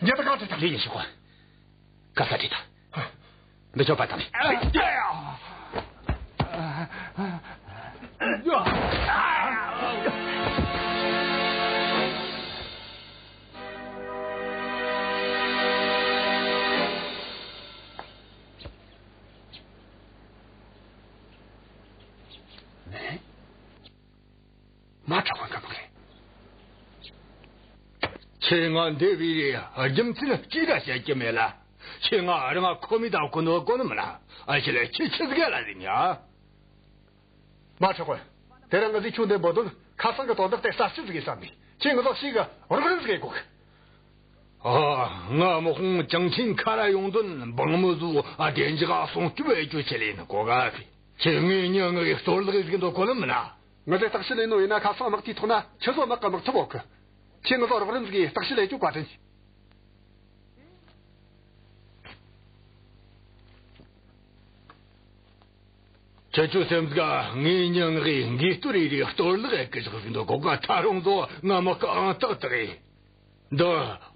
ཉེ་ད་གང་དུ་ད་ལས་ཡིན་ཞིག་གོ། ག་ས་དེ་ད། འདི་ཆོ་པ་ད་ནི། མ་ཁྲ་བ་འགའ་མ་རེད། ཁྱེད་ང་འདི་བི་རི་རྒྱུ་མཚན་གཅིག་ར་བཤད་རྒྱུ་མེད་ལ། ཁྱེད་ང་རང་ཁོ་མི་ད་གོ་ནོ་གོ་ནི་མིན་ན། ཨ་ཤི་ལེ་ཁྱེད་ཆི་ཟིག་ལ་ཟིན་ཡ། མ་ཁྲ་བ། དེ་རིང་ང་ཚོས་ཁྱོད་འདི་འབོད་དོན་ཁ་སང་གི་དོན་དག་དེ་གསར་བཤད་ཟིག་ཡིན་བསམ་ནས། ཁྱེད་ང་ཚོ་ཞིག་གི་རོགས་རམ་ཟིག་ཡེད་དགོས་གི། ཨ། ང་དམག་དཔུང་ཅང་ཆིན་ཁ་ར་ཡོང་དོན་འབངས་མི་ཚོ་ཨ་བདེ་འཇགས་སྲུང་སྐྱོབ་བྱེད་རྒྱུ་ཆེད་ལས་ནི་གོ་ག་ཟིག། ཁྱེད་ངའི་མྱི་ངའི་གཏོར་བརླག་ཟིག་འདུག་གོ་ནི་མིན་ན། ང་ཚོས་བརྟག་དཔྱད་ལས་ནོ་ཡིན་ན། ཁ་སང་དམག་དེའི་ཐོག་ན་ཁྱེད་ཚོ་དམག་གི་དམག་འཐབ་ཡོད་གི། ཁྱེད་ང་ཚོ་རོགས་རམ་ཟིག་གིས་བརྟག་དཔྱད་ལས་རྒྱུ་བཀའ་དྲིན་ཆེ། ཁྱེད་ཆོ་སེམས་ག་ངའི་མྱི་ངག་གི་འགས་གཏོར་རེ་རེ་གཏོར་བརླག་གི་བཞག་ཟིག་འདུག་གོ་ག། ད་རུང་ཚོ་ང་དམག་གི་ཨང་རྟགས་དག་ཡིན། འདི་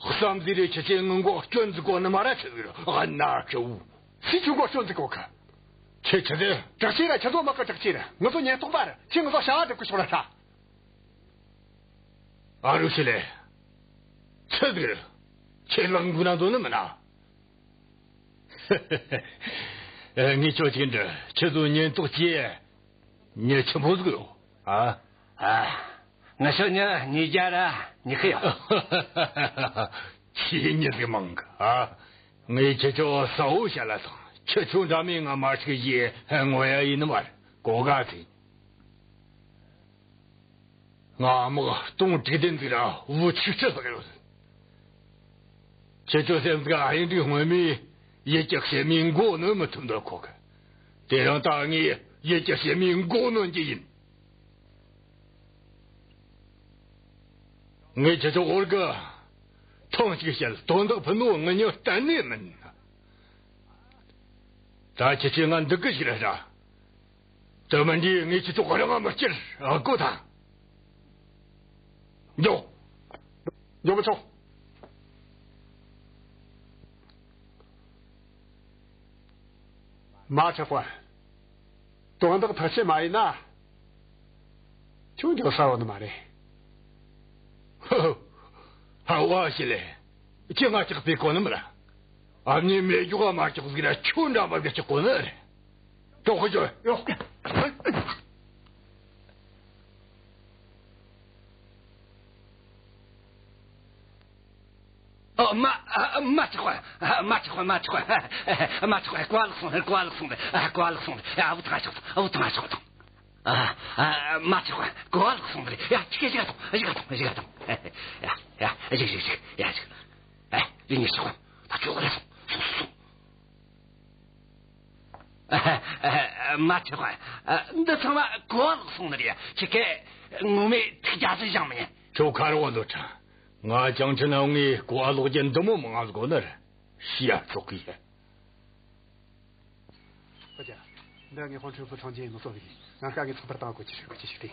བསམ་གཟས་རེ་ཁྱེད་ཆོས་ངའི་མགོ་སྐྱོན་ཟིག་གོ་ནི་མ་ར་ཆི་ཟིག་ར་ཨ་ན་ཁྲི་བོ། སུས་ཁྱོའི་མགོ་སྐྱོན་ཟིག་གོ་གི། ཁྱེད་ཆི་ཟེར། དྲག་ཆེ་ར་ཁྱེད་ཚོ་དམག་གི་དྲག་ཆེ་ར། ང་ཚོ་ཉེན་རྟོག་པ་ར། ཁྱེད་ང་ཚོ་བྱ་བ་སྒྲུབ་གི་ཤོག་ར་ཤ། ཨ་རུ་ཤི་ལེ། ཆི་ཟིག་ར། ཁྱེད་ལག་འགུལ་ན་འདོད་ནི་མིན་ན། ངས་ཁྱོད་ཅིག་འདྲི། ཁྱེད་ཚོ་ཉེན་རྟོག་ཅུས་མྱི་ཆི་མོ་ཟིག་ཡོད་ཨ། ཨ། ང་ཚོ་མྱི་ཉིས་བརྒྱ་ར་ཉི་ཤུ་ཡོད། ཁྱེད་མྱི་ཟིག་མང་གི་ཨ། ངས་ཁྱེད་ཆོ་གསལ་བོ་བཤད་ལ་སོང་། ཁྱེད་ཆོ་འདྲ་མིན་ང་མ་ཞིག་ཡིས་ངོ་ཡ་ཡིན་ནི་མ་རེད། གོ་ག་ཟིག། ང་དམག་སྟོང་དྲུག་བདུན་ཟིག་ར་བུ་ཆིག་ཁྲི་ལྷག་ཡོད། ཁྱེད་ཆོ་སེམས་ག་ཧེ་འདྲའི་སྔོན་མའི་ཡུལ་གྱི་བཤད་མིའི་མགོ་གནོན་མི་ཐུབ་འདོད་གོ་གི། དེ་རིང་ད་ངས་ཡུལ་གྱི་བཤད་མིའི་མགོ་གནོན་རྒྱུ་ཡིན། ངས་ཁྱེད་ཆོ་འོར་གི་ཐེངས་གཅིག་བཤད། དོན་དག་ཕུད་ནོ་ངི་མྱི་གཏན་ནས་མིན། ད་ཁྱེད་ཆོས་ང་འདུག་གི་ཞིག་ར་ར། དེ་མིན་དུས་ངས་ཁྱེད་ཆོ་རང་ང་མི་སྐྱུར་ཨ་གོ་ཐལ། འགྱོ། འགྱོ་མི་ཆོག། མ་ཁྲ་བ། དོན་དག་ཐག་ཆོད་མ་ཡིན་ན། ཁྱོད་འགྱོ་ས་ཡོད་ནི་མ་རེད། ཧ་ཧ། ཧ་བ་ཞི་ལེ། ཁྱེད་ང་སྐྲག་པའི་གོ་ནི་མ་ར། ཨ་ནི་མེ་རྒྱུག་མ་སྐྲག་ཟིག་ར་ཁྱོད་འདྲ་མ་ཟིག་སྐྲག་གོ་ནི་རེད། ཅོག་ཅོག་ཡོ། ཨ། མ། ཨ། མ་ཆག་པ། མ་ཆག་པ། མ་ཆག་པ། མ་ཆག་པ། ཀོ་བ་ལག་སོང་། ཀོ་བ་ལག་སོང་། ཀོ་བ་ལག་སོང་། ཨ། བུ་ཐང་ཆག་སོང་། བུ་ཐང་ཆག་སོང་། ཨ། ཨ། མ་ཆག་པ། ཀོ་བ་ལག་སོང་། ཡ། ཅིག་ཅིག་ཐོངས། ཅིག་ཐོངས། ཅིག་ཐོངས། ཡ། ཡ། ཅིག་ཅིག་ཅིག། ཡ། ཅིག། ཨ། ལིང་ངེ་ཆག་པ། ད་ཅོག་རེ་སོང་། སོང་སོང་། མ་ཆོག། འདི་ཚང་མ་གོ་བ་ལོག་སོང་ནི་རེད། ཁྱེད་ཀས་ངོ་མས་ཐུགས་རྒྱལ་ཟིག་བཞེངས་མི་ཉན། ཁྱོད་ཁ་རོག་བློ་ཁྲ། ང་ཅང་ཁྲི་ནང་ངས་གོ་བ་ལོག་རྒྱུ་འདི་མོ་མང་ཟིག་གོ་ནི་རེད། ཤི་ཡ་ཙོག་གི་ཡ། ཨ་ཅག། འདི་ངའི་དཔོན་ཁྲི་ཕུ་ཚང་ཆེན་ནོ་ཚོ་རེད། ང་དཀའ་ངལ་ཚགས་པར་བཏང་དགོས་ཀྱི་རེད། དགོས་ཀྱི་རེད།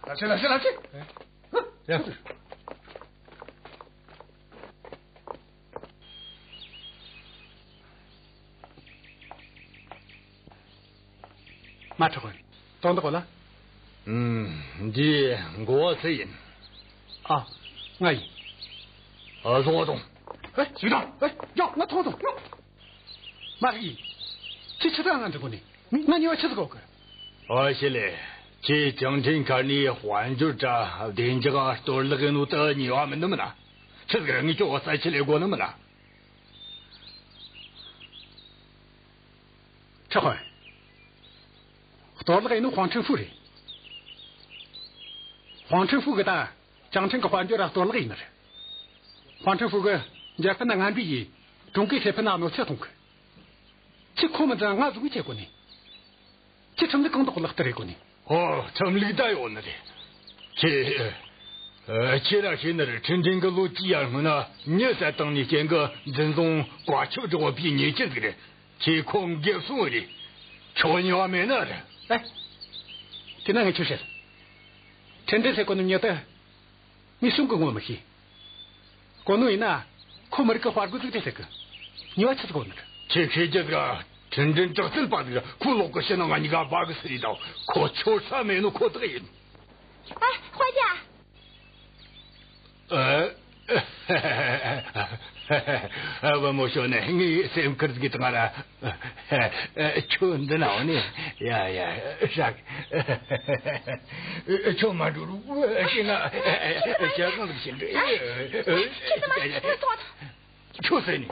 ལ་ཆེ་ལ་ཆེ་ལ་ཆེ། ཡ། མ་ཁྲི་ཧོན། དོན་དག་གོ་ལ། ཨུམ། འདི་འགོ་བ་སུ་ཡིན། ཨ། ང་ཡིན། ཨ། བཟུང་བ་དང་། ཨེ། ཞིག་དང་། ཨེ། ཡ། ང་ཐོང་དང་། མ་རིག་ཡིན། ཁྱེད་ཆི་ད་ང་འདྲི་གོ་ནི། ང་ཉེ་བ་ཆི་ཟིག་གོ་གི། ཨ་ཤི་ལེ། ཁྱེད་ཅང་ཁྲིན་མཁར་ནས་དཔལ་འབྱོར་དྲ་བདེ་འཇགས་གཏོར་བརླག་ཡིན་ནོ་ད་ཉེ་བ་མིན་ནི་མིན་ན། ཆི་ཟིག་ར་ངས་ཁྱོད་བ་ས་ཆི་ལས་གོ་ནི་མིན་ན། ཁྲི་ཧོན། གཏོར་བརླག་ཡིན་ནོ་ཧུང་ཁྲེན་ཧྥུ་རེད། ཧུང་ཁྲེན་ཧྥུ་གིས་ད་ཅང་ཁྲིན་གི་དཔལ་འབྱོར་ར་གཏོར་བརླག་ཡས་ནི་རེད། ཧུང་ཁྲེན་ཧྥུ་གིས་འཇར་པན་ན་ངན་འབུད་ཡས། ཀྲུང་གོའི་ཁེ་ཕན་ན་གནོད་འཚེ་གཏོང་གི། ཁྱོས་ཁོ་མི་འཛིན་ན་ང་འཛིན་གི་ཆི་དགོས་ནི། ཁྱོས་ཁྲིམས་ལུགས་གང་དག་གི་ལག་བསྟར་ཡེད་དགོས་ནི། ཨོ། ཁྲིམས་ལུགས་ད་ཡོད་ནི་རེད། ཁྱོས། ཨ། ཁྱོས་ར་ཤེས་ནི་རེད། ཁྲིན་ཀྲིན་གིས་ལོ་བཅུའི་ཡར་སྔོན་ན་མྱི་བསད་བཏང་ནིའི་རྐྱེན་གིས་འཛིན་བཟུང་བཀའ་ཁྱབ་བསྒྲགས་པའི་ཉེས་ཅན་ཟིག་རེད། ཁྱོས་ཁོ་འགེབས་སྲུང་རེད། ཁྱོད་ཉེས་པ་མེད་ནི་རེད། ཨེ། དེ་ན་ངས་ཆི་བཤད། ཁྲིན་ཀྲིན་ཟེར་གོ་ནོ་མྱི་དེ། ངས་གཞུང་གི་ངོ་མི་ཤེས། གོ་ནོ་ཡིན་ན། ཁོ་མི་རིགས་ཀྱི་དཔའ་རྒོད་ཟིག་རེད་ཟེར་གི། ཉེས་པ་ཆི་ཟིག་ཡོད་ནི་རེད། ཁྱོས་ཤེས་རྒྱུ་ཟིག། ཁྲིན་ཀྲིན་དྲག་རྩལ་པ་ཟིག། ཁོའི་ལོག་གི་ཕྱི་ནང་ང་གཉིས་ཀ་སྦ་གི་ཟེར་ནི་དང་། ཁོ་ཆོ་ས་མེད་ནོ་ཁོ་ཐག་ཡིན། ཨ། དཔའ་རྒྱལ། ཨ། བུ་མོ་ཞོན་ནས་ངའི་སེམས་ཁུར་ཟིག་བཏང་ར། ཁྱོད་འདི་ན་འོ་ནི། ཡ་ཡ། ཧྲག་ཁྱོད་མ་འགྲོ་རུ་ཤི་ང་ཞལ་གང་ཟིག་ཤི་འདྲ། ཁྱོད་ཟེར་ནི།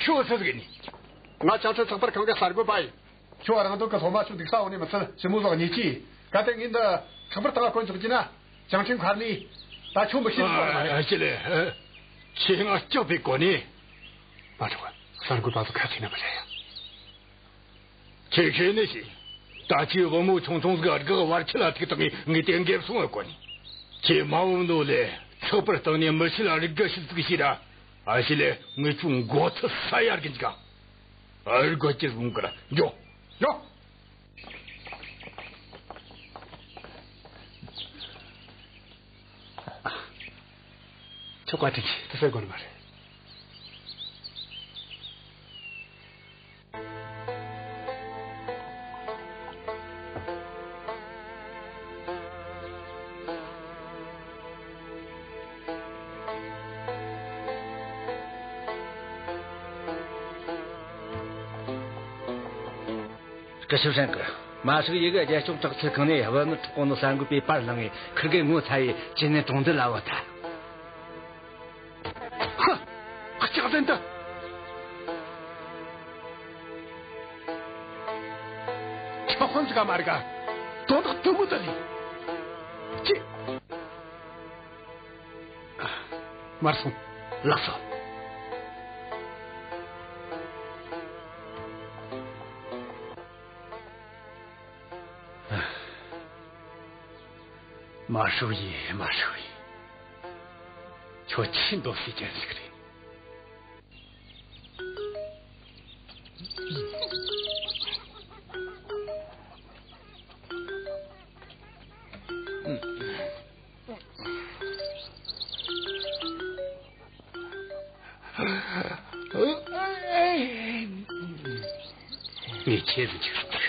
ཁྱོད་ཟེར་གི་ནི། ང་ཅང་ཁྲིན་ཚགས་པར་ཁང་གི་གསར་འགོད་པ་ཡིན། ཁྱོད་རང་དོན་གི་སློབ་མ་ཚོ་འདུག་ས་འོ་ནི་མི་ཚད་ཞི་མོ་ལགས་ཉེས་ཀྱི། གལ་ཏེ་ངས་འདི་ཚགས་པར་སྟེང་ང་བཀོད་འཇོག་རྒྱུ་ན། ཅང་ཁྲིན་མཁར་ནས་ད་ཁྱོད་མི་ཤེས་ནི་ཟིག་ཡོད་མ་རེད། ཨ། ཅི་ལེ། ཁྱོས་ང་སྐྲག་པའི་གོ་ནི། མ་འགྲོ། གསར་འགོད་པ་ཚོ་ཁ་ཚིག་ན་མི་ལེ་ཡ། ཁྱོས་ཤེས་ནི་ཤེས། ད་ཁྱོས་བུ་མོ་ཆུང་ཆུང་ཟིག་གི་སྒོ་བར་ཆད་ལ་ཐུག་བཏང་ངས་ངས་དེ་འགེབས་སྲུང་ཡེད་གོ་ནི། ཁྱོས་མ་འོངས་ནོ་ལེ། ཚགས་པར་སྟེང་ནས་མི་ཤེས་ལ་རིག་གི་ཤི་ཟིག་ཤེས་ར། ཨ་ཤི་ལེ། ངས་ཁྱོའི་མགོ་ཚོས་ས་ཡར་གི་འཇུག་ག། ཨར་གོ་ཅི་ཟུང་གི་ར་འགྱོ། ཡོ། ཁྱོད་བཀའ་དྲིན་ཆེ། དེ་ཟེར་དགོས་ནི་མ་རེད། སྐུ་ཞབས་ཧྲན་གི། མ་ཧྲི་ཡི་གིས་རྒྱལ་སྐྱོང་དྲག་ཆེ་ཁང་ནས་བུད་མེད་གྲོགས་པོ་ནོ་གསར་འགོད་པའི་པར་བླངས་ངས་ཁིར་གེ་ངོ་ཚ་ཡི་ཅི་ནས་གྲོང་རྡལ་ལ་བུད་ཐལ། ཧ། ལྕགས་ཟན་དུ། ཆོག་ཁོང་ཅི་ག་མ་རེད་ག། དོན་དག་དུ་མོ་དུ་ལི། ཅི། མར་སོང་། ལགས་སོ། མ་ཧྲུའུ་ཡི། མ་ཧྲུའུ་ཡི། ཁྱོད་ཆི་འདོད་སའི་རྒྱན་ཟིག་རེད། ངས་ཁྱེད་ཟིག་ཅིག་སོང་ཟིག་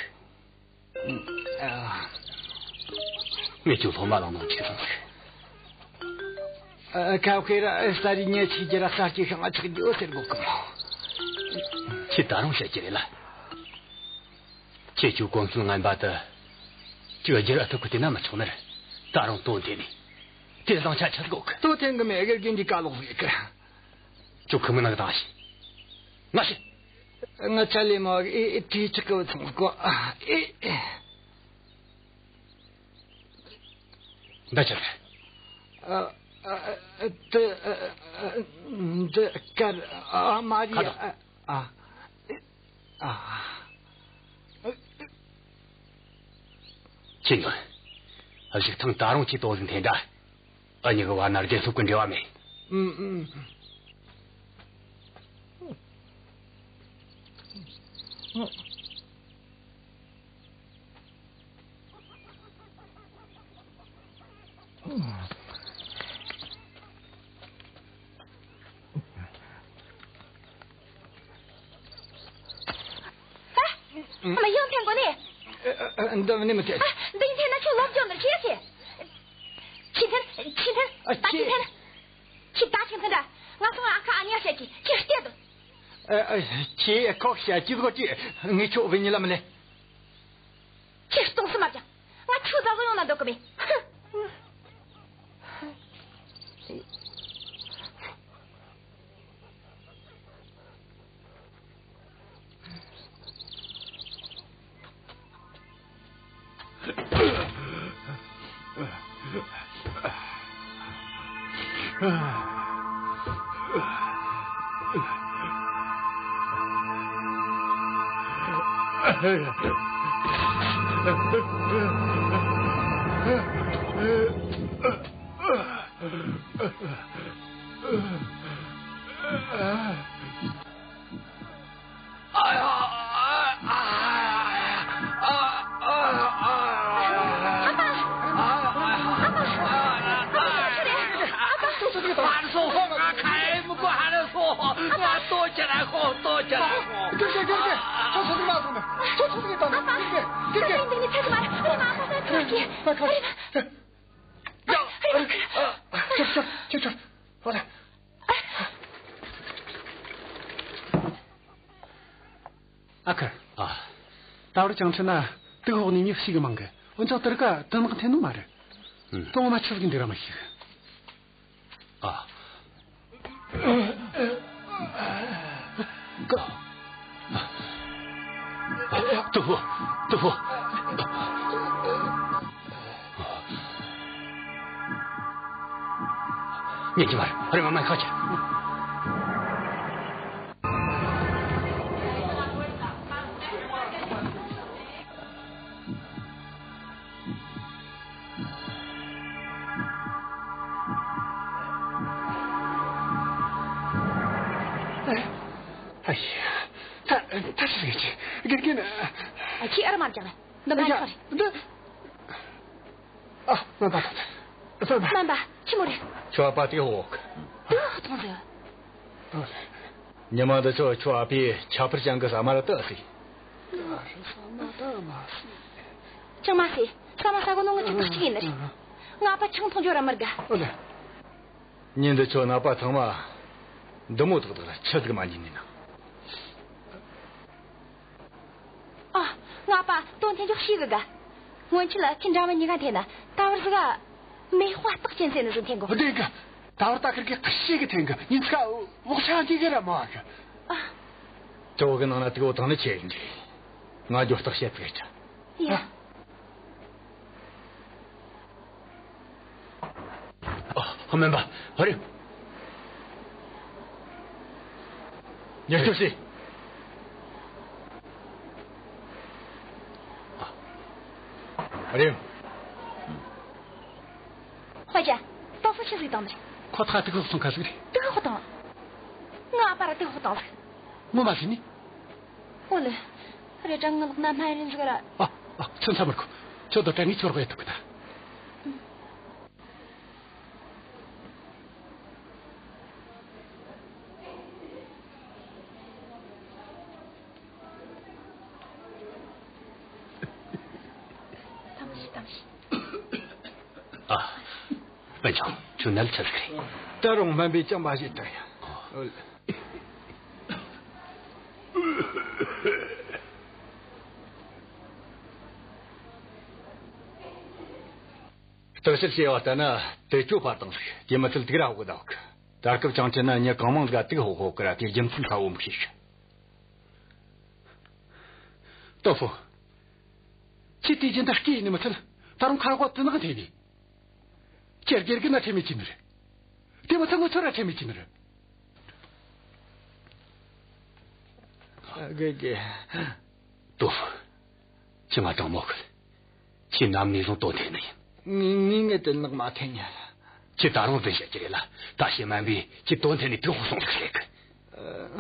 ངས་ཁྱོད་སློབ་མ་ལངས་ནོ་ཁྱེད་སོང་ཟིག་ཨ། ཁ་ཁེ་ར་ཨ། ས་རི་ཉེ་ཆི་ཇི་ར་ས་སྐྱེ་ཤང་ང་ཆགས་རྒྱུ་ཟེར་གོ་གི་མོ། ཁྱེད་ད་རུང་བཤད་ཀྱི་རེད་ལ། ཁྱེད་ཚོའི་གོ་མཚོན་ངན་པ་དེ་ཁྱོད་རྒྱུ་ར་ཐུབ་གི་དེ་ན་མི་ཆོག་ནི་རེད། ད་རུང་དོན་དེ་ནི། དེ་བཟང་ཆ་ཆི་ཟིག་གོ་གི། དོ་ཐེངས་གི་མེ་གེར་གིན་གྱི་ཀ་ལོག་ཟིག་གི། ཁྱོད་ཁུ་མི་ནག་དང་ཞི། ང་ཞི། ང་ཆ་ལེ་མ་ཨེ་ཨེ་དྲིས་ཆི་གི་བུད་སོང་གོ་ཨེ་ཨེ། འདི་ཆི་རེད། ཨ། ཨ། ཨ། དེ། ཨ། ཨ། འདི་དཀར། ཨ། མ་རེད། ཁ་དོག་ཨ། ཨ། ཨ། ཁྱེད་ཉོན། གཞུག་ཐེངས་ད་རུང་ཁྱེད་དོ་ཟིག་འཐེན་དྲ། འུ་གཉིས་ཀྱི་བར་ན་རྒྱན་སློབ་ཀྱི་འབྲེལ་བ་མེད། ཨུམ་ཨུམ། ཨ། མ་ཡང་འཐེན་གོ་ནི། ཨ། ཨ། འདི་ནི་མི་འཐེན། ཨ། འདི་འཐེན་ན་ཁྱོད་ལོབས་འཇོག་ནི་ཁྱེད་ཟེར། ཁྱེད་འཐེན། ཁྱེད་འཐེན། ཨ། ད་ཁྱེད་འཐེན། ཁྱེད་ད་ཁྱེད་འཐེན་དྲ། ང་སོང་ཨ་ཁ་ཨ་ཉག་བཤད་ཀྱི་ཁྱེད་བལྟས་དོ། ཨ། ཨ། ཁྱེད་ཁོག་བཤད་ཀྱི་གོ་ཁྱེད། ངས་ཁྱོད་བུད་ཉི་ལ་མི་ལེན། ཁྱེད་སྟོང་སུ་མ་བྱ། ང་ཁྱོད་ད་གཟོད་ཡོང་ན་འདོད་གི་མེད། ཨ་ཁུ། ཨ། ད་བར་ཅང་ཁྲི་ན་དུག་ཕོག་ནི་མྱི་ཞིག་གི་མང་གི། འོན་ཀྱང་དེར་ཀ་དུག་ནག་འཐེན་ནོ་མ་རེད། ཨང་། དོན་ངོ་མ་ཆི་ཟིག་འདི་ར་མི་ཤེས། ཨ། དུག་ཕོག་དུག་ཕོག་ཉན་གྱི་མ་རེད། རེམ་མ་མ་ཁ་ཆེ། ཨ་ཡ། ད་ད་ཞིག་རེད། དགེ་རྒན། ཨ། ཁྱོས་ཨ་ར་མ་རྒྱག་རེད། འདི་མ་ཡ་ཁྱོ་རེད། འདི། ཨ། སྨན་པ། སྨན་པ། སྨན་པ། ཆི་མོ་རེད། ཁྱོའི་ཨ་ཕ་དུག་ཕོག་གི། དུག་ཕོག་སོང་ཟིག་ཉི་མ་འདི་ཚོ་ཁྱོའི་ཨ་ཕས་ཁྱད་པར་ཅན་གི་ཟ་མ་ར་བཏབ་ཟིག་ཨ། ཟ་མ་བཏབ་མ་ཟིག་ཅང་མ་ཟོས། ཟ་མ་ཟ་གོ་ནོ་ངེད་ཆོ་ཁག་ཅིག་ཡིན་ནི་རེད། ང་ཨ་ཕ་ཆང་འཐུང་རྒྱུ་ར་མི་དགའ། ཨོ་ལེ། ཉིན་འདི་ཁྱོའི་ནད་པ་ཚང་མ་འདི་མོ་ཏག་ཏག་ར་ཆི་ཟིག་མ་ཉན་ནི་ན། ཨ། ང་ཨ་ཕ་དུག་འཐེན་རྒྱུ་ཤེས་གི་ག་སྔོན་ཆད་ལ་ཁྱི་འདྲ་མི་གཉིས་ཀ་འཐེན་ན། ད་བར་ཟིག་ག་མེ་དཔའ་རྟགས་ཅན་ཟེར་ནི་ཟིག་འཐེན་གོ། བདེན་གི། ད་བར་ད་ཁིར་གི་ཁི་ཤེས་གི་འཐེན་གི། ཉིན་ཚིག་ག་བོག་ཆ་འཐེན་གི་ར་མ་གི། ཨ། ཇོ་གི་ནང་ན་དུག་བོ་དང་ནི་ཆེ་ཡིན་གི། ང་ཇོ་རྟགས་བཤད་ཟིག་ཡ། ཨ། སྨན་པ། ཨ་རེ། ཉེར་སྐྱོབ་ཟིག་ཨ་རེ། ཧོ་ཅ། ཏོ་ཧྥུ་ཆི་ཟིག་བཏང་ནི་རེད། ཁོ་ཐག་དུག་ཕོག་སོང་ཁ་ཟིག་རེད། དུག་ཕོག་བཏང་། ང་ཨ་ཕ་ར་དུག་ཕོག་བཏང་ཟིག་ངོ་མ་ཟིག་ནི། ཨོ་ལེ། རེད་དྲ་ངའི་ལག་ན་སྨན་རིན་ཟིག་ར། ཨ། ཨ། ཚུན་ཚ་མི་དགོས། ཁྱོད་དོ་དྲ་ངས་ཁྱོད་རོགས་ཡེད་ཐུབ་གི་ད། ཨ། སྤུན་ཆུང་། ཁྱོད་ནད་ཆི་ཟིག་རེད། ད་རུང་སྨན་པས་ཅང་མ་བྱེད་ད་ཡ། ཨོ་ལེ། བརྟག་དཔྱད་བྱས་པ་ལྟར་ན་དུག་ཅོ་ཕར་བཏང་ཟིག་དེ་མི་ཚད་དུག་ར་ཕོག་གི་འདུག་ད་སྐབས་ཅང་ཁྲི་ན་མྱི་གང་མང་ཟིག་ག་དུག་ཕོག་ཕོག་གི་ར། དེའི་རྒྱུ་མཚན་ཚ་བོ་མི་ཤེས་གི། ཏོ་ཧྥུ། ཁྱོས་དེ་རྒྱུན་ད་སྐྱེས་ཡིན་ནི་མི་ཚད། ད་རུང་ཁ་གོ་དུག་ནག་འཐེན་ནི། ཁྱོས་དགེ་རྒན་ན་ཁྲེལ་མེད་བྱས་ནི་རེད། དེ་མི་ཚད་ངོ་ཚོ་ར་ཁྲེལ་མེད་བྱས་ནི་རེད། དགེ་རྒན། ཏོ་ཧྥུ། ཁྱོས་ང་དྲང་མོ་ཤོད། ཁྱོས་ནམ་ནས་བཟུང་དུག་འཐེན་ནི་ཡིན། ངས་ངས་ངས་དུག་ནག་མ་འཐེན་ཡ། ཁྱོས་ད་རུང་བདེན་བཤད་ཀྱི་རེད་ལ། ད་ཕྱི་སྨན་པས་ཁྱོས་དུག་འཐེན་ནས་དུག་ཕོག་སོང་ཟིག་ཟེར་གི།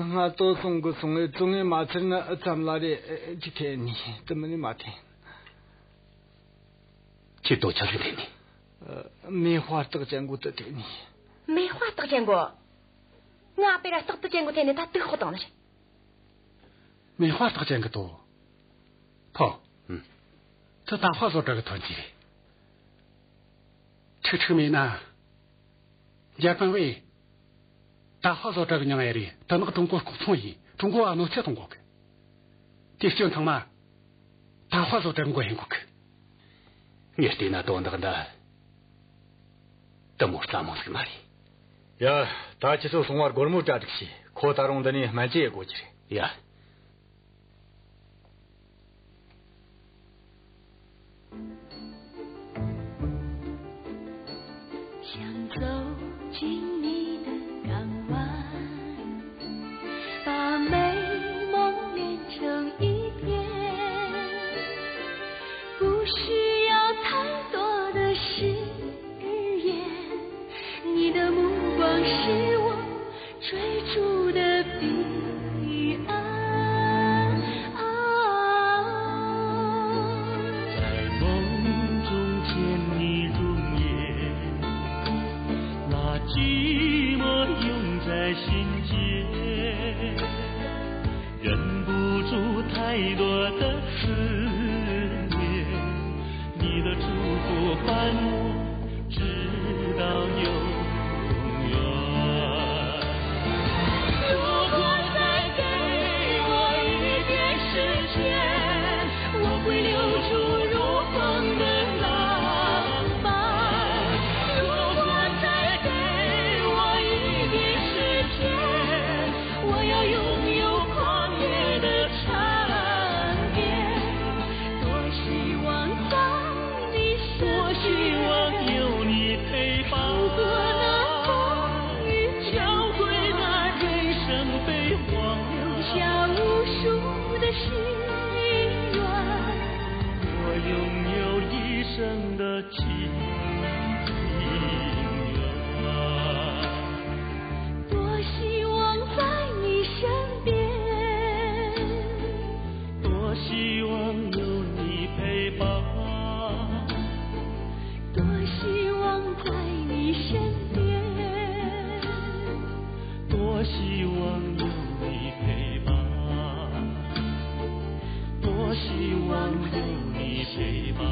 ཨ། ང་དུག་སོང་གི་སོང་ངས་བཙོང་ངས་མ་ཚར་ན་ཨ་ཙམ་ལ་རེ་ཨ་ཅིག་འཐེན་ནི། དེ་མིན་ནས་མ་འཐེན། ཁྱོས་དུག་ཆི་ཟིག་འཐེན་ནི། ཨ། མེ་དཔའ་རྟགས་ཅན་གོ་དེ་འཐེན་ནི། མེ་དཔའ་རྟགས་ཅན་གོ། ང་ཨ་ཕས་ར་རྟགས་དེ་ཅན་གོ་འཐེན་ནས་ད་དུག་ཕོག་བཏང་ནི་རེད། མེ་དཔའ་རྟགས་ཅན་གི་དུག་ཕོ། ཨུམ། ཁྱོས་ཏཱ་ཧྭ་བཟོ་གྲྭ་གི་ཐོན་སྐྱེད་རེད། ཁྲིག་ཁྲིག་མེད་ན། འཇར་པན་བས་ཏཱ་ཧྭ་བཟོ་གྲྭ་གི་མྱིང་ཡེ་རེ། དུག་ནག་ཀྲུང་གོ་ལྐོག་ཚོང་ཡིན། ཀྲུང་གོ་བ་གནོད་འཚེ་གཏོང་གོ་གི། དེ་སྐྱོན་ཚང་མ་ཏཱ་ཧྭ་བཟོ་གྲྭ་གི་མགོ་ཡིན་གོ་གི། ངས་བལྟས་ན་དོན་དག་འདི་དེ་མོ་རྩ་མང་ཟིག་མ་རེད། ཡ། ད་ཁྱེད་ཚོ་སོང་བར་སྒོར་མོ་གྲ་སྒྲིག་བྱོས། ཁོ་ད་རུང་འདི་ནས་སྨན་བཅོས་ཡེ་དགོས་ཀྱི་རེད། ཡ། 想走进你的港湾，把美梦连成一片，不需要太多的誓言，你的目光是我追逐的彼岸。在梦中见你容颜，那寂寞涌在心间，忍不住太多的思念。你的祝福伴我直到永远。如果再给我一点时间，我会留住如风的浪漫。如果再给我一点时间，我要拥有狂野的缠绵。多希望在你身边，多希望有你陪伴。如果那风雨交会，那人生悲欢，留下无数的心愿。我拥有一生的情愿。多希望在你身边，多希望有你陪伴。多希望在你身边，多希望有你陪伴。多希望有你陪伴。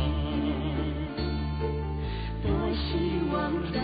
多希望在